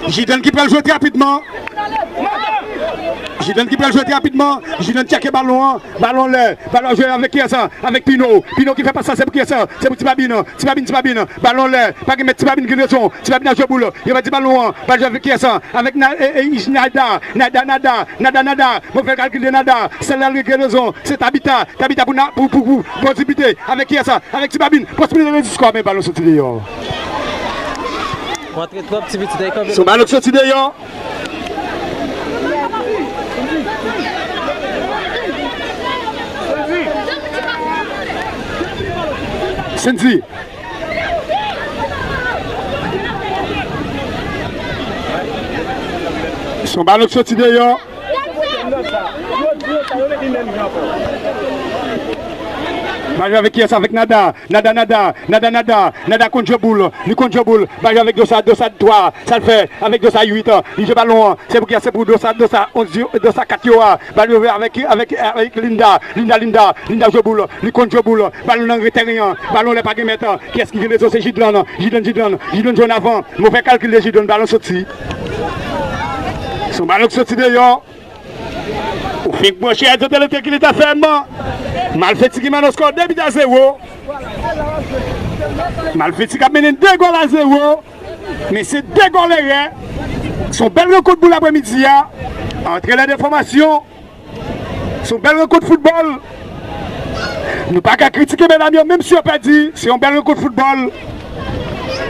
Jidan ki pral jwe trè rapidman. Jidan ki pral jwe trè rapidman. Jidan tcheke balon an. Balon anlè. Balon jwe avèk kiyès sa? Avèk Pino. Pino ki fè pas la, se pou kiyès sa? Se pou Ti Babin. Ti Babin, Ti Babin. Balon anlè. Pa gen mèt, Ti Babin gen rezon. Ti Babin ap jwe boul. Yo pèdi balon an. Bal jwe avèk kiyès sa? Avèk Na-, e, e, Nada. Nada, Nada. Nada, Nada. Move kalkil de Nada. Sèl la li gen rezon. Se Tabita. Tabita pou Na-, pou, pou, pou, pou Ti Babin. Avèk kiyès sa? Avèk Ti Babin. Posiblite de skò, men balon soti deyò. Rantre twòp, ti pitit, ay kanpe. Se yon balon k soti deyò. Sendy. Se yon balon k soti deyò. Bal jwe avèk kiyès? Avèk Nada. Nada, Nada, Nada, Nada. Nada konn jwe boul. Li konn jwe boul. Bal jwe avèk Dosa, Dosa twa. Sa l fè? Avèk Dosa uit. Li jwe balon an. Se pou kiyès? Se pou Dosa, Dosa onz yo, Dosa kat yo a. Bal jwe avèk, avèk, avèk Linda. Linda, Linda. Linda jwe boul. Li konn jwe boul. Balon nan ret tèren an. Balon lè pa gen mèt. Kiyès ki gen rezo? Se Jidlan. Jidlan, Jidlan. Jidlan jwe an avan. Move kalkil de Jidlan. Balon soti. Se yon balon ki soti deyò. Ou fenk branche Radyo Tele Tranquillité F M. Malfeti ki mennen skò de bi a zewo. Malfeti k ap mennen de gòl a zewo. Men se de gòl erè. Se yon bèl rankont pou lapremidi a. Antre lè de fòmasyon. Se yon bèl rankont foutbòl. Nou pa ka kritike medam yo, menm si yo pèdi. Se yon bèl rankont foutbòl.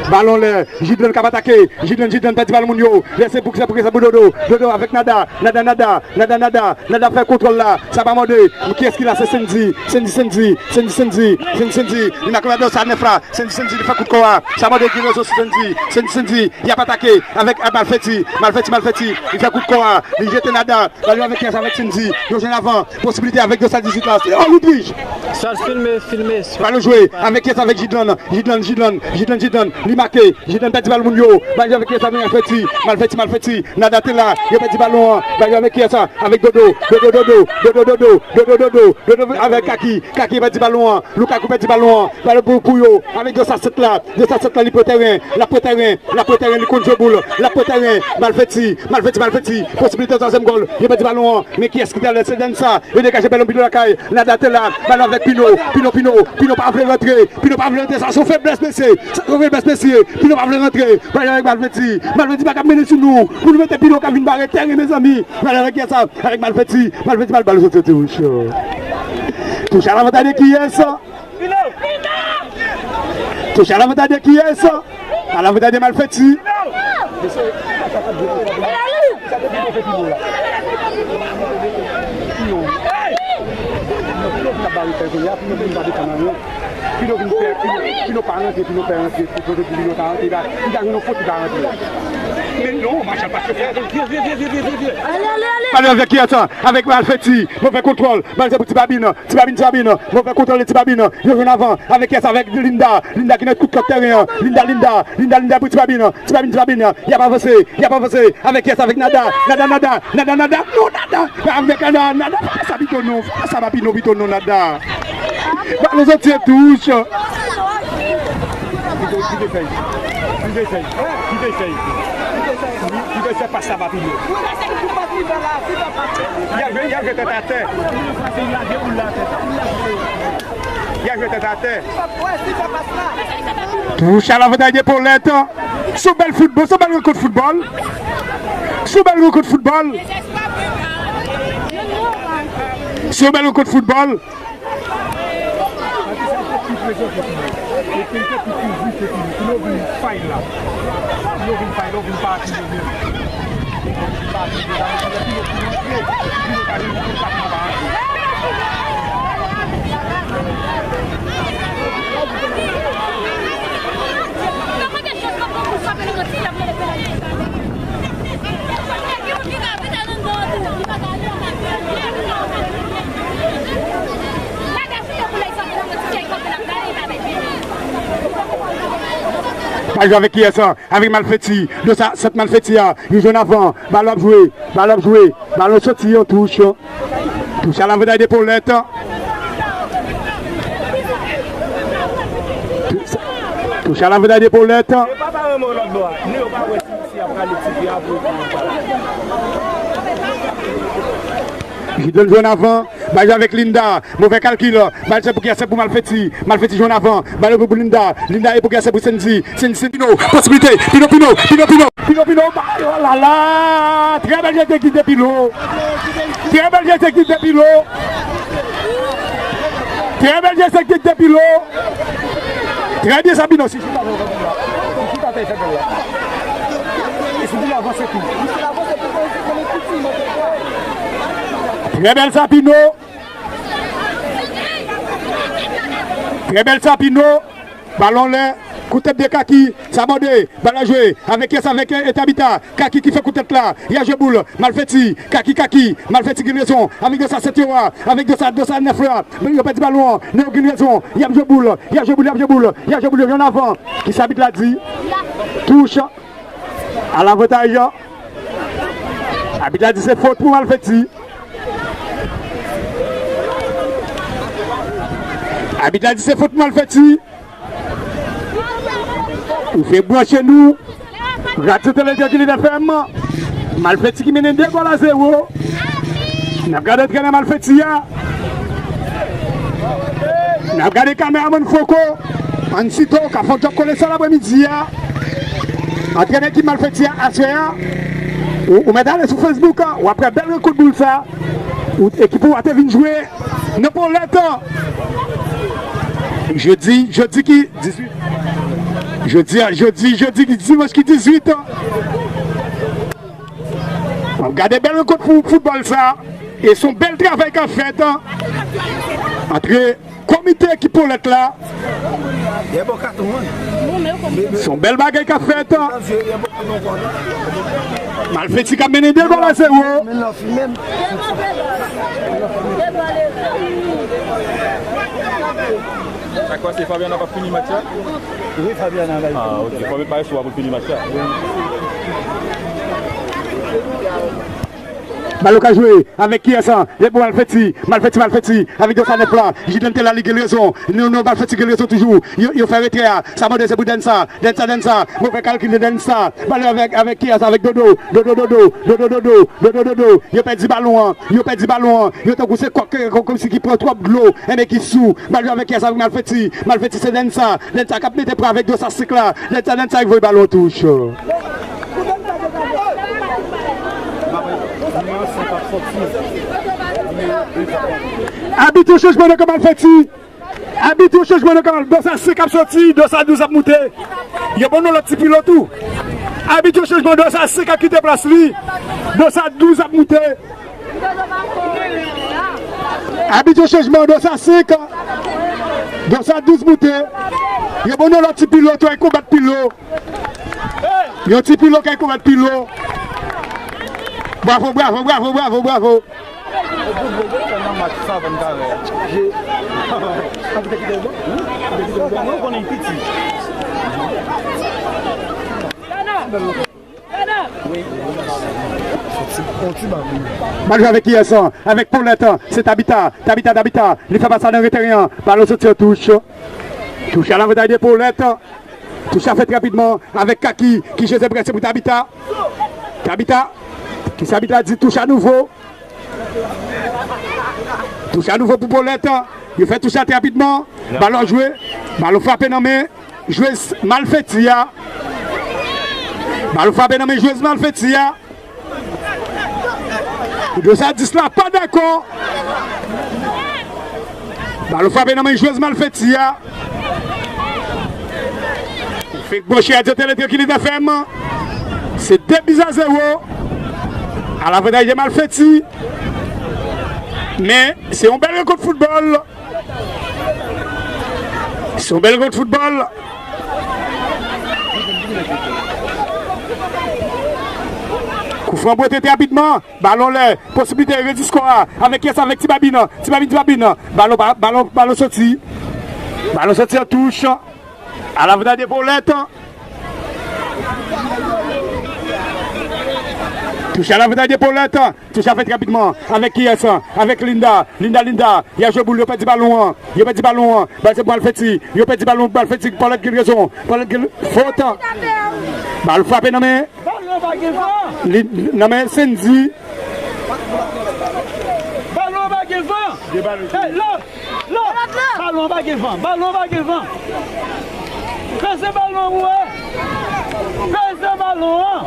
Balon lè, Jidlan k ap atake. Jidlan, Jidlan pèdi bal moun yo. Lè se pou, se pou, se pou Dodo. Dodo avèk Nada. Nada, Nada, Nada, Nada. Nada fè kontwòl la. Sa pa mande. Kiyès ki la? Se Sendy. Sendy, Sendy, Sendy, Sendy. Sendy, Sendy. Li make Nada sa nèf la. Sendy, Sendy, li fè kout kò a. Sa mande ki rezo sou Sendy. Sendy, Sendy. Y ap atake avèk, a, Malfeti. Malfeti, Malfeti. Li fè kout kò a. Li jete Nada. Bal yo avèk kiyès? Avèk Sendy. Yo jwenn avan. Posibilite avèk Dosa dizuit la. Se, oh, Ludwig. Sa l filme, filme. Bal yo jwe. Avèk kiyès? Avèk Jidlan. Jidlan, Jidlan, Jidlan, Jidlan. Li make. Jidlan pèdi bal moun yo. Bal yo avèk kiyès? Avèk Malfeti. Malfeti, Malfeti. Nada te la. Yo pèdi balon an. Bal yo avèk kiyès? Avèk Dodo. Dodo, Dodo. Dodo, Dodo. Dodo, Dodo. Dodo avèk Kaki. Kaki pèdi balon an. Lukaku pèdi balon an. Bal pou, pou yo. Avèk Dosa sèt la. Dosa sèt la, li pran tèren. L ap pran tèren. L ap pran tèren, li konn jwe boul. L ap pran tèren. Malfeti, Malfeti, Malfeti. Posibilite twazyèm gòl. Yo pèdi balon an. Men kiyès ki te alè? Se Densa. Yo degaje bèl yon pino lakay. Nada te la. Bal avèk Pino. Pino, Pino. Pino pa vle rantre. Pino pa vle rantre. Sa se yon feblès, mesye. Sa se yon feblès, mesye. Pino pa vle rantre. Bal avèk Malfeti. Malfeti pa ka mennen sou nou. Pou nou mete Pino ka vin bare tèren, mezanmi. Bal avèk kiyès sa? Avèk Malfeti. Malfeti, bal, bal soti, soti, wouch. Touche a lavantaj de kiyès? Touche a lavantaj de kiyès? A lavantaj de Malfeti. Pale avèk kiyès? Avèk Malfeti. Move kontwòl. Bal se pou Ti Babin. Ti Babin, Ti Babin. Move kontwòl de Ti Babin. Yo jwenn avan. Avèk kiyès? Avèk Linda. Linda ki nan tout kòt tèren an. Linda, Linda. Linda, Linda pou Ti Babin. Ti Babin, Ti Babin. Y ap avanse. Y ap avanse. Avèk kiyès? Avèk Nada. Nada, Nada. Nada, Nada. Non, Nada. Avèk Nada. Nada. Fè sa pito non. Fè sa pa pito, pito non, Nada. Balon soti e touche. Kite, kite fèy. Kite fèy. Kite fèy. Kite fèy, pas la pa pito. Y a jwe, y a jwe tèt atè. Y a jwe tèt atè. Touche a lavantaj de Polèt. Se yon bèl foutbòl, se yon bèl rankont foutbòl. Se yon bèl rankont foutbòl. Se yon bèl rankont foutbòl. Bal jwe avèk kiyès? Avèk Malfeti. De sa, sèt Malfeti a. Yo jwenn avan. Bal ap jwe. Bal ap jwe. Balon soti an touch. Touch a lavantaj de Polèt. Touch a lavantaj de Polèt. Jidon jwenn avan. Bal jwe avèk Linda. Move kalkil. Bal se pou kiyès? Se pou Malfeti. Malfeti jwenn avan. Bal pou Linda. Linda e pou kiyès? Se pou Sendy. Sendy, Sendy, Pino. Posibilite. Pino, Pino. Pino, Pino. Pino, Pino. Oh la la. Trè bèl jete kit de Pino. Trè bèl jete kit de Pino. Trè bèl jete kit de Pino. Trè byen sa, Pino. Si chita fè bèl la. Si chita fè bèl la. E si Pino avanse tou. Trè bèl sa, Pino. Trè bèl sa, Pino. Balon lè. Kout tèt de Kaki, sa bòde, bal la jwe, avèk kiyès, avèk, eh, Tabita, Kaki ki fè kout tèt la, y a jwe boul, Malfeti, Kaki, Kaki, Malfeti gen rezon, avèk de sa sèt yo a, avèk de sa, de sa nèf la, men yo pèdi balon an, men yo gen rezon, y ap jwe boul, y a jwe boul, y ap jwe boul, y a jwe boul, yo jwenn avan, ki sa abit la di, touch, alavantaj, abit la di se fot pou Malfeti, abit la di se fot pou Malfeti. Ou fèk branche nou. Radyo Tele Trankilite F M. Malfeti ki mennen de gòl a zewo. N ap gade antrenè Malfeti a. N ap gade kameramann Foko. Ansito, k ap fè yon djòb kole sòl aprèmidi a. Antrenè ekip Malfeti a, aswè a. Ou, ou mèt ale sou Facebook a. W ap wè bèl rankont boul sa. Ou, ekip ou a te vin jwe. Nan Polèt. Jodi, jodi ki dizuit. Jodi a, jodi, jodi ki dimanch ki dizuit. W ap gade bèl rankont pou foutbòl sa. E se yon bèl travay k ap fèt antre komite ki Polèt la. Se yon bèl bagay k ap fèt. Malfeti k ap mennen de gòl a zewo. Sa k pase, Fabian ap fini match la? Wi, Fabian ap. Ah, ok. Fabian pa sou pou fini match la. Bal yo ka jwe avèk kiyès? Depi Malfeti, Malfeti, Malfeti, avèk Dosa nèf la, Jidante la, li gen rezon. Non, non, Malfeti gen rezon toujou. Yo, yo fè retrè a. Sa mande se pou Densa. Densa, Densa. Move kalkil de Densa. Bal yo avèk, avèk kiyès? Avèk Dodo. Dodo, Dodo. Dodo, Dodo. Dodo, Dodo. Yo pèdi balon an. Yo pèdi balon an. Yo tankou se kòk, kòk, kòmsi ki pran twòp dlo. Enben ki sou. Bal yo avèk kiyès? Avèk Malfeti. Malfeti se Densa. Densa k ap mete pran avèk Dosa senk la. Densa, Densa ki voye balon touch. Abit yon chanjman nan kan Malfeti. Abit yon chanjman nan kan Dosa senk ap soti, Dosa douz ap moute. Yo ban nou lòt ti pilo tou. Abit yon chanjman, Dosa senk ap kite plas li. Dosa douz ap moute. Abit yon chanjman, Dosa senk. Dosa douz moute. Yo ban nou lòt ti pilo tou, ay konbat pilo. Yon ti pilo kay konbat pilo. Bravo, bravo, bravo, bravo, bravo. Bal jwe avèk kiyès? Avèk Polèt. Se Tabita. Tabita, Tabita. Li fè pas sa nan reteren an. Balon soti an touch. Touch a lavantaj de Polèt. Touch a fèt rapidman avèk Kaki ki jete prese pou Tabita. Tabita, ki sa abit la di, touch a nouvo. Touch a nouvo pou Polèt. Yo fè touch a trè rapidman. Balon jwe. Balon frape nan men jwez Malfeti a. Balon frape nan men jwez Malfeti a. Dosa dis la pa dakò. Balon frape nan men jwez Malfeti a. Fèk branche Radyo Tele Trankilite F M. Se de bi a zewo. A lavantaj de Malfeti. Men, se yon bèl rankont foutbòl. Se yon bèl rankont foutbòl. Koufran bwete trè rapidman. Balon lè. Posiblite redi skò a. Avèk kiyès? Avèk Ti Babin. Ti Babin, Ti Babin. Balon, ba-, balon, balon soti. Balon soti an touch. A lavantaj de Polèt. Touch a lavantaj de Polèt. Touch a fèt rapidman. Avèk kiyès? Avèk Linda. Linda, Linda. Y a jwe boul, yo pèdi balon an. Yo pèdi balon an. Bal se pou Malfeti. Yo pèdi balon, Malfeti. Polèt gen rezon. Polèt gen fot. Bal frape nan men. Balon pa gen van. Li, nan men Sendy. Balon pa gen van. Hey, lò, lò. Balon pa gen van. Balon pa gen van. Peze balon an, wi. Peze balon an.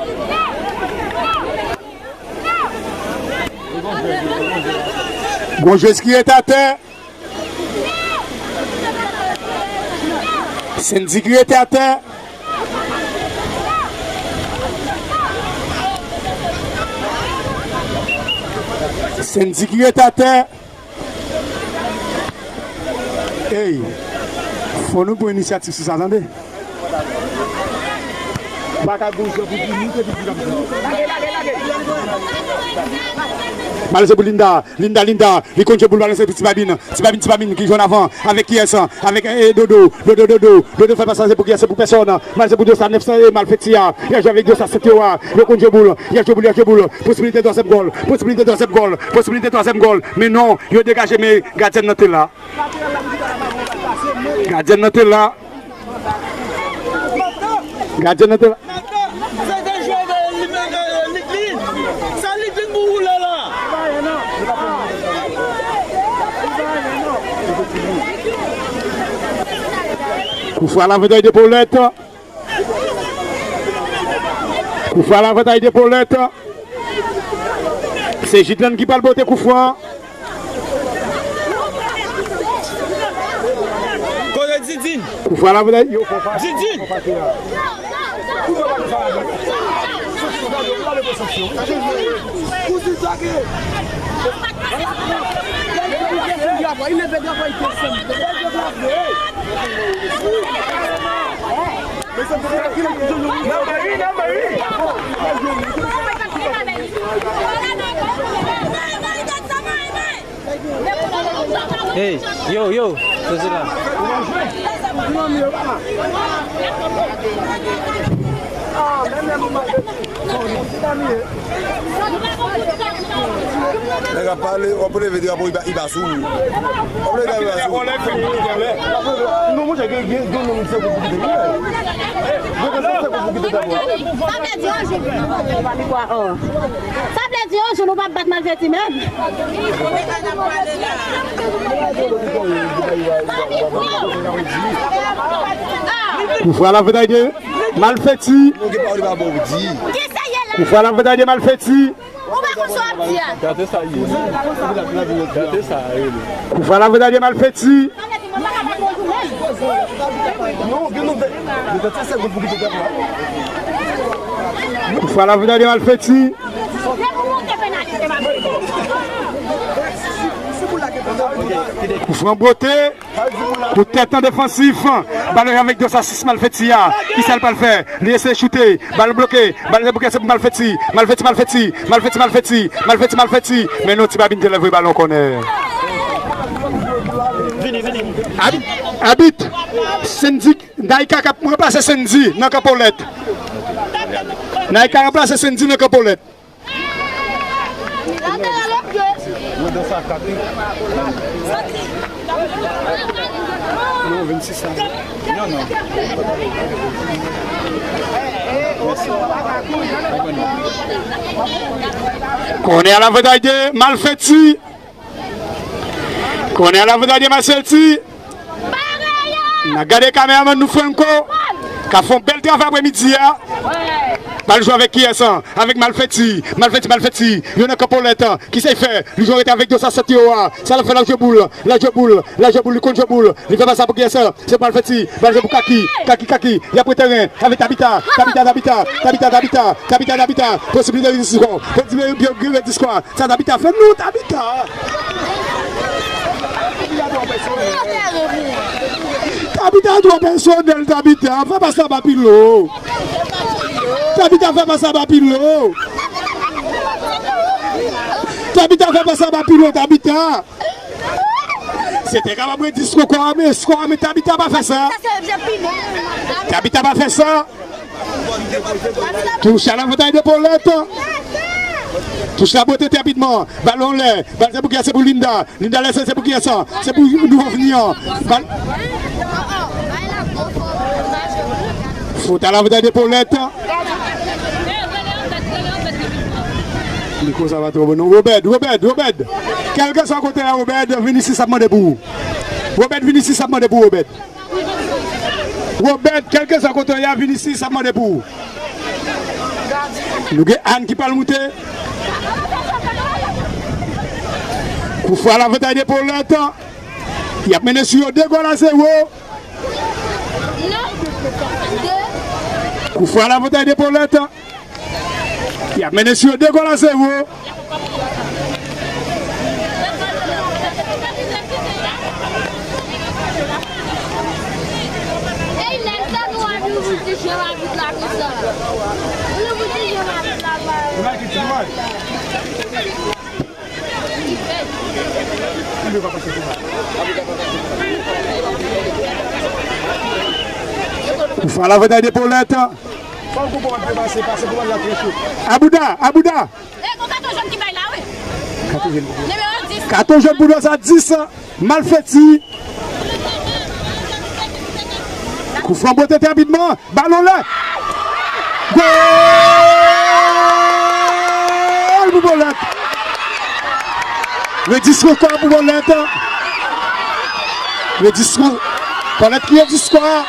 Gon jwez ki rete atè. Sendy ki rete atè. Sendy ki rete atè. Ey, fò nou pran inisyativ sou sa, tande. Baka gouz pou Jimmy, epi pou Jimmy. Balanse pou Linda, Linda, Linda, li konn jwe boul, balanse pou Ti Babin, Ti Babin, Ti Babin ki jwe an avan, avèk kiyès, avèk, eh, Dodo, Dodo, Dodo, Dodo fè pas la, se pou kiyès, se pou pèsòn, mal se pou Dosa, nèf san, eh, Malfeti a, y a jwe avèk Dosa, sèt yo a, yo konn jwe boul, y a jwe boul, y a jwe boul, posibilite twazyèm gòl, posibilite twazyèm gòl, posibilite twazyèm gòl, men non, yo degaje, men gadyen nan te la, gadyen nan te la. Gadyen nan te la. Se te jwe de li, li, li, li. Se li ki pou woule la. Koufra, lavantaj de Polèt. Koufra, lavantaj de Polèt. Se Jidlan ki pral pote koufran. Kote Didin? Koufran la, vle yo fè fa. Didin! Hey, yo, yo, soti la. Nèg ap pale, w ap leve drapo, li pa, li pa sou ou. W ap leve drapo, li pa sou ou. Non, monchè, gen, gen, gen nonm ki se pou kite. Gen nonm ki se pou kite drapo. Sa vle di yon jou. Sa vle di yon jou nou p ap bat Malfeti menm. Koufra la fèt ayiti. Malfeti. Koufra la fèt ayiti Malfeti. Ou pa konn sa w ap di a. Gade sa ye. Gade sa ye. Koufra la fèt ayiti Malfeti. Koufra la fèt ayiti Malfeti. Koufran bote. Kout tèt an defansif. Balon avèk Dosa sis Malfeti a. Kisa l pral fè? Li eseye choute. Balon bloke. Balon se pou kiyès? Se pou Malfeti. Malfeti, Malfeti. Malfeti, Malfeti. Malfeti, Malfeti. Men non, Ti Babin te leve balon kònè. Abit, abit. Sendik, Naika k ap ranplase Sendik nan Kanpolèt. Naika ranplase Sendik nan Kanpolèt. Non, vennsis la. Non, non. Kònè a lavantaj de Malfeti. Kònè a lavantaj de Malfeti. N a gade kameramann nou Franco k ap fè yon bèl travay apremidi a. Bal jwe avèk kiyès? Avèk Malfeti. Malfeti, Malfeti. Yo nan Kanpolèt. Kisa l fè? Li jwe rete avèk Dosa sèt yo a. Sa l ap fè? L ap jwe boul. L ap jwe boul. L ap jwe boul. Li konn jwe boul. Li fè pas la pou kiyès? Se pou Malfeti. Bal jwe pou Kaki. Kaki, Kaki. Y ap pran teren. Avèk Tabita. Tabita, Tabita. Tabita, Tabita. Tabita, Tabita. Posiblite de diskò. Posiblite de diskò. Sa Tabita fè? Non, Tabita. Tabita twò pèsonèl, Tabita. Fè pas la ba Pilo. Tabita fè pas la ba Pilo. Tabita fè pas la ba Pilo, Tabita. Se te kapab ret di skò a, men skò a, men Tabita pa fè sa. Tabita pa fè sa. Touch a lavantaj de Polèt. Touch la bote trè rapidman. Balon anlè. Bal se pou kiyès? Se pou Linda. Linda lèse, se pou kiyès? Se pou nouvo vini an. Bal. Fot a lavantaj de Polèt. Li konsa pa twò bon non. Wobèd, Wobèd, Wobèd. Kèlkeswa kote a, Wobèd, Vinisis ap mande pou ou. Wobèd, Vinisis ap mande pou ou, Wobèd. Wobèd, kèlkeswa kote w ye a, Vinisis ap mande pou ou. Nou gen Ann ki pral moute. Koufra lavantaj de Polèt. Y ap mennen sou yo de gòl a zewo. Koufra lavantaj de Polèt. Y ap mennen sou yo de gòl a zewo. Koufran, lavantay de Polèt. Abouda, Abouda. Katon jòn pou Dòsa, dis. Malfeti. Koufran bote trapidman. Balon lè. Gòl pou Polèt. Le dis ankò pou Polèt. Le dis ankò. Polèt ki redi skò a.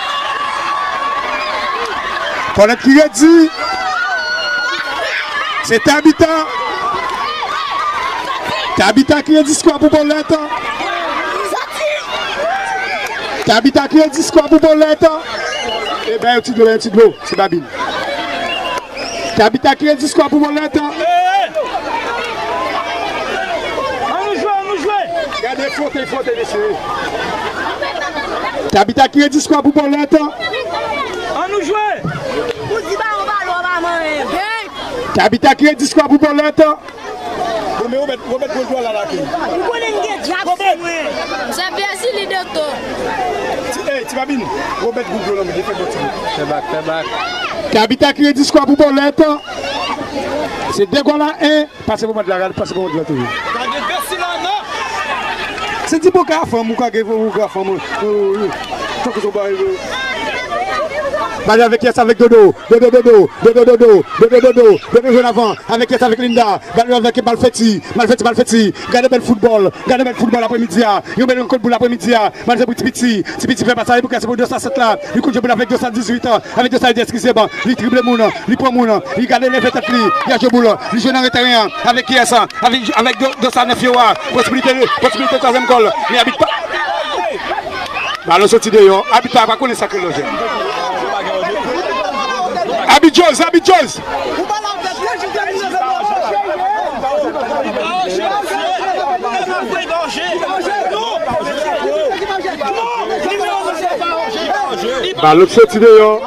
Polèt ki redi. Se Tabita. Tabita ki redi skò a pou Polèt. Tabita ki redi skò a pou Polèt. E bay yon ti dlo, bay yon ti dlo. Se Babin. Tabita ki redi skò a pou Polèt. Ann nou jwe, ann nou jwe. Gade fwote, fwote, mesye. Tabita ki redi skò a pou Polèt. Ann nou jwe. Ou di bawon, bawon pa manyen. Tabita ki redi skò a pou Polèt. Bon, men Robèt, Robèt gwo dlo la lage. Ou konnen m gen djab sou mwen. Se Vyèji li doktè. Ti, ey, ti Babin, Robèt gwo dlo nan men, li fè bon ti bout. Fè bak, fè bak. Tabita ki redi skò a pou Polèt. Se de gòl a en. Pase pou mwen la, gade, pase pou mwen la toujou. Gade besi la, non. Se di pou ka fanm, ou ka gen, ou ka fanm. Tankou son bagay, bro. Bal avèk kiyès? Avèk Dodo. Dodo, Dodo, Dodo, Dodo, Dodo, Dodo jwenn avan. Avèk kiyès? Avèk Linda. Bal avèk Malfeti. Malfeti, Malfeti. Gade bèl foutbòl. Gade bèl foutbòl aprèmidi a. Yon bèl kout boul aprèmidi a. Malfeti pou Ti Piti. Ti Piti fè pas la pou kiyès? Pou Dòsa sèt la. Li konn jwe boul avèk Dòsa dizuit. Avèk Dòsa, eskize m. Li drible moun. Li pran moun. Li gade leve tèt li. Li a jwe boul. Li jwe nan ren teren an. Avèk kiyès? Avèk, avèk Dòsa nèf yo a. Posibilite, posibilite twazyèm gòl. Men abit pa. Balon soti deyò. Abit pa, pa konnen sa k rele jwe. Abit Joz, abit Joz. Balon soti deyò.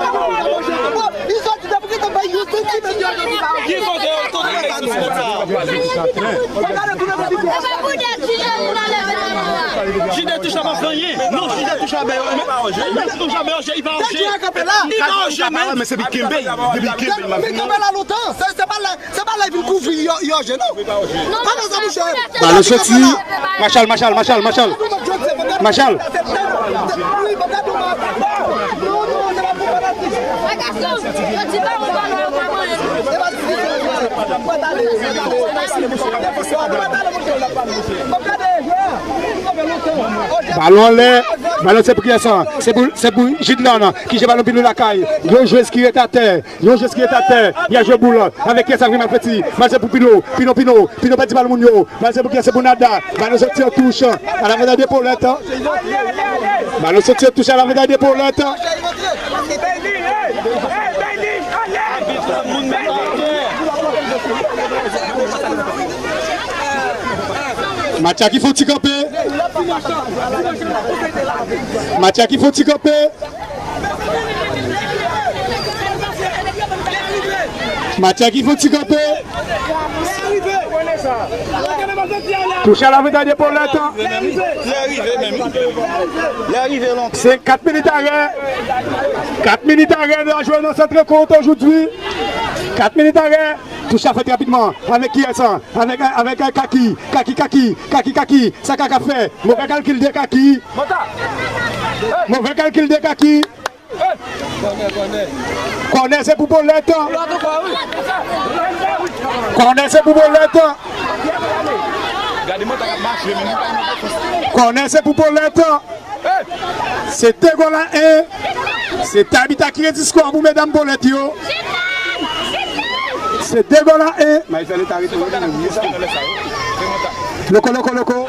Jide touche pa fè anyen. Non, Jide touche a bè yo. Touche a bè yo, li pa an jeu. Li pa an jeu, men. Men se bi kenbe, depi kenbe, m ap vini. Se pa lè vin kouvri yo, yo je non. Pa fè sa, monchè. Balon soti. Machal, Machal, Machal, Machal. Machal. Balon anlè. Balon se pou kiyès? Se pou, se pou Jidlan ki jwe balon pi lou lakay. Yon jwez ki ret atè. Yon jwez ki ret atè, li al jwe boul. Avèk kiyès? Avèk Malfeti. Mal se pou Pino. Pino, Pino. Pino pèdi bal moun yo. Mal se pou kiyès? Se pou Nada. Balon soti an touch. A la medal de Polèt. Balon soti an touch a la medal de Polèt. Matya ki fè yon ti kanpe. Matya ki fè yon ti kanpe. Matya ki fè yon ti kanpe. Touche a la medal de Polèt. Lè rive menm. Lè rive lontan. Se kat minit arè. Kat minit arè nou a jwe nan sèt rankont ojodwi. Kat minit arè. Touche a fèt rapidman. Avèk kiyès? Avèk, avèk Kaki. Kaki, Kaki, Kaki, Kaki. Sa Kaka fè? Move kalkil de Kaki. Move kalkil de Kaki. Kònè se pou Polèt. Kònè se pou Polèt. Kònè se pou Polèt. Se de gòl a en. Se Tabita ki redi skò pou medam Polèt yo. Se de gòl a en. Loko, loko, loko.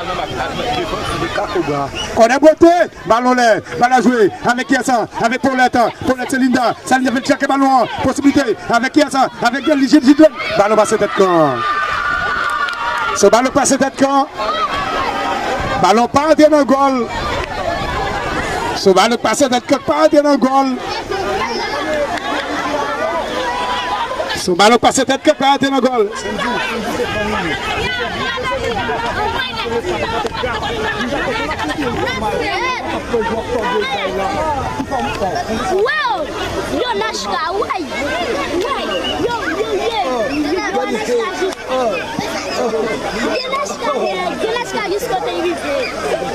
Kònè bwote. Balon lè, bal a jwe, avèk kiyès? Avèk Polèt, Polèt se Linda, sa Linda fè l tcheke balon an, posiblite, avèk kiyès? Avèk Jidlan, balon pase tèt kan. Se balon pase tèt kan. Balon pa antre nan gòl. Se balon pase tèt kan, pa antre nan gòl. Yon balon k pase tèt kanpe a, te nan gòl. Wow! Yo, Nachka, way! Way! Yo, yo, yo! Yo, Nachka, jis. Gen Nachka, gen Nachka jis kote l rive.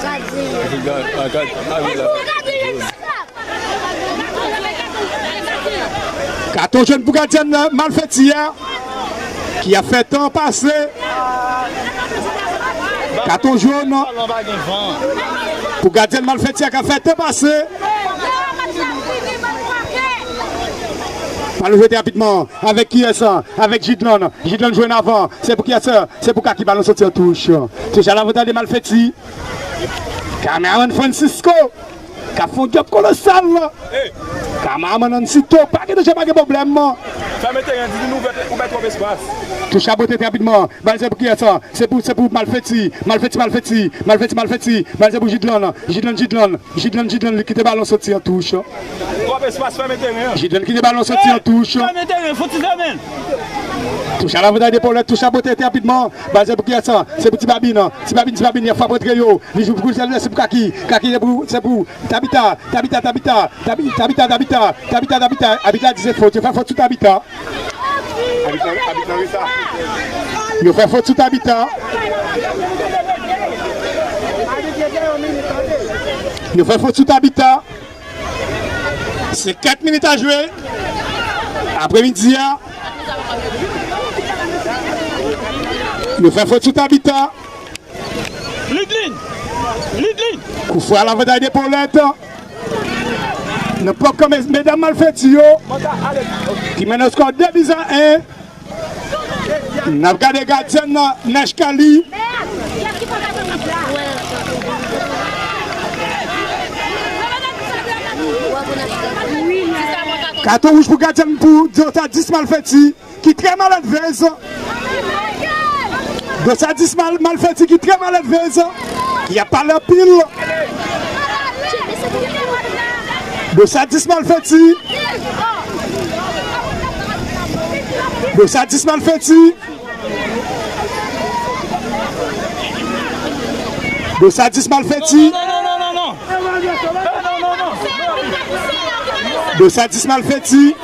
Gade. Gade, gade, gade. Katon jòn pou gadyèn Malfeti a, ki ap fè tan pase. Katon jòn pou gadyèn Malfeti a k ap fè tan pase. Balon jete rapidman avèk kiyès? Avèk Jidlan. Jidlan jwe an avan. Se pou kiyès? Se pou Kaki. Balon soti an touch. Touch a lavantaj de Malfeti. Kameramann Francisco k ap fè yon djòb kolosal. Kameramann Ansito, pa gen danje, pa gen pwoblèm. Fèmen teren, di nou ouvè, ouvè twòp espas. Touch a bote rapidman. Bal se pou kiyès? Se pou, se pou Malfeti. Malfeti, Malfeti. Malfeti, Malfeti. Bal se pou Jidlan. Jidlan, Jidlan. Jidlan, Jidlan, li kite balon soti an touch. Twòp espas, fèmen teren. Jidlan kite balon soti an touch. Fèmen teren, fò ti fèmen. Touch a lavantaj de Paulette, touch a bote rapidman. Bal se pou kiyès? Se pou Ti Babin. Ti Babin, Ti Babin, y ap frape antre yo. Li jwe pou Grisel, se pou Kaki. Kaki, se pou, se pou Tabita. Tabita, Tabita. Tabi-, Tabita, Tabita. Tabita, Tabita. Abit la di se fot. Yo fè fot sou Tabita. Abit la, abit la reta. Yo fè fot sou Tabita. Yo fè fot sou Tabita. Se kat minit a jwe. Apremidi a. Yo fè fot sou Tabita. Lidlin! Lidlin! Koufrè a lavantaj de Paulette. Nan pòk kan mes-, medam Malfeti yo, ki mennen skò de bi a en. N ap gade gadyèn nan, Nèch Kali. Katon wouj pou gadyèn pou Dosa dis Malfeti, ki trè maladvèz. Dosa dis Mal-, Malfeti ki trè maladvèz, ki ap pale anpil. Dosa dis Malfeti. Dosa dis Malfeti. Dosa dis Malfeti. Non, non, non, non, non, non. Dosa dis Malfeti.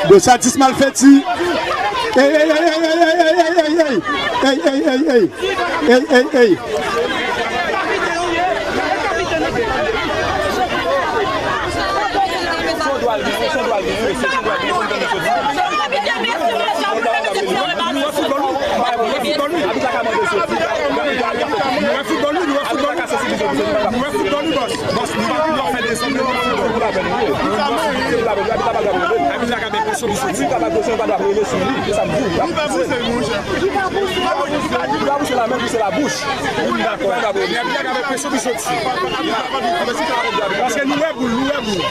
Dosa dis Malfeti. Ey, ey, ey, ey. Ey, ey, ey, ey. Ey, ey, ey. Paske nou wè boul, nou wè boul.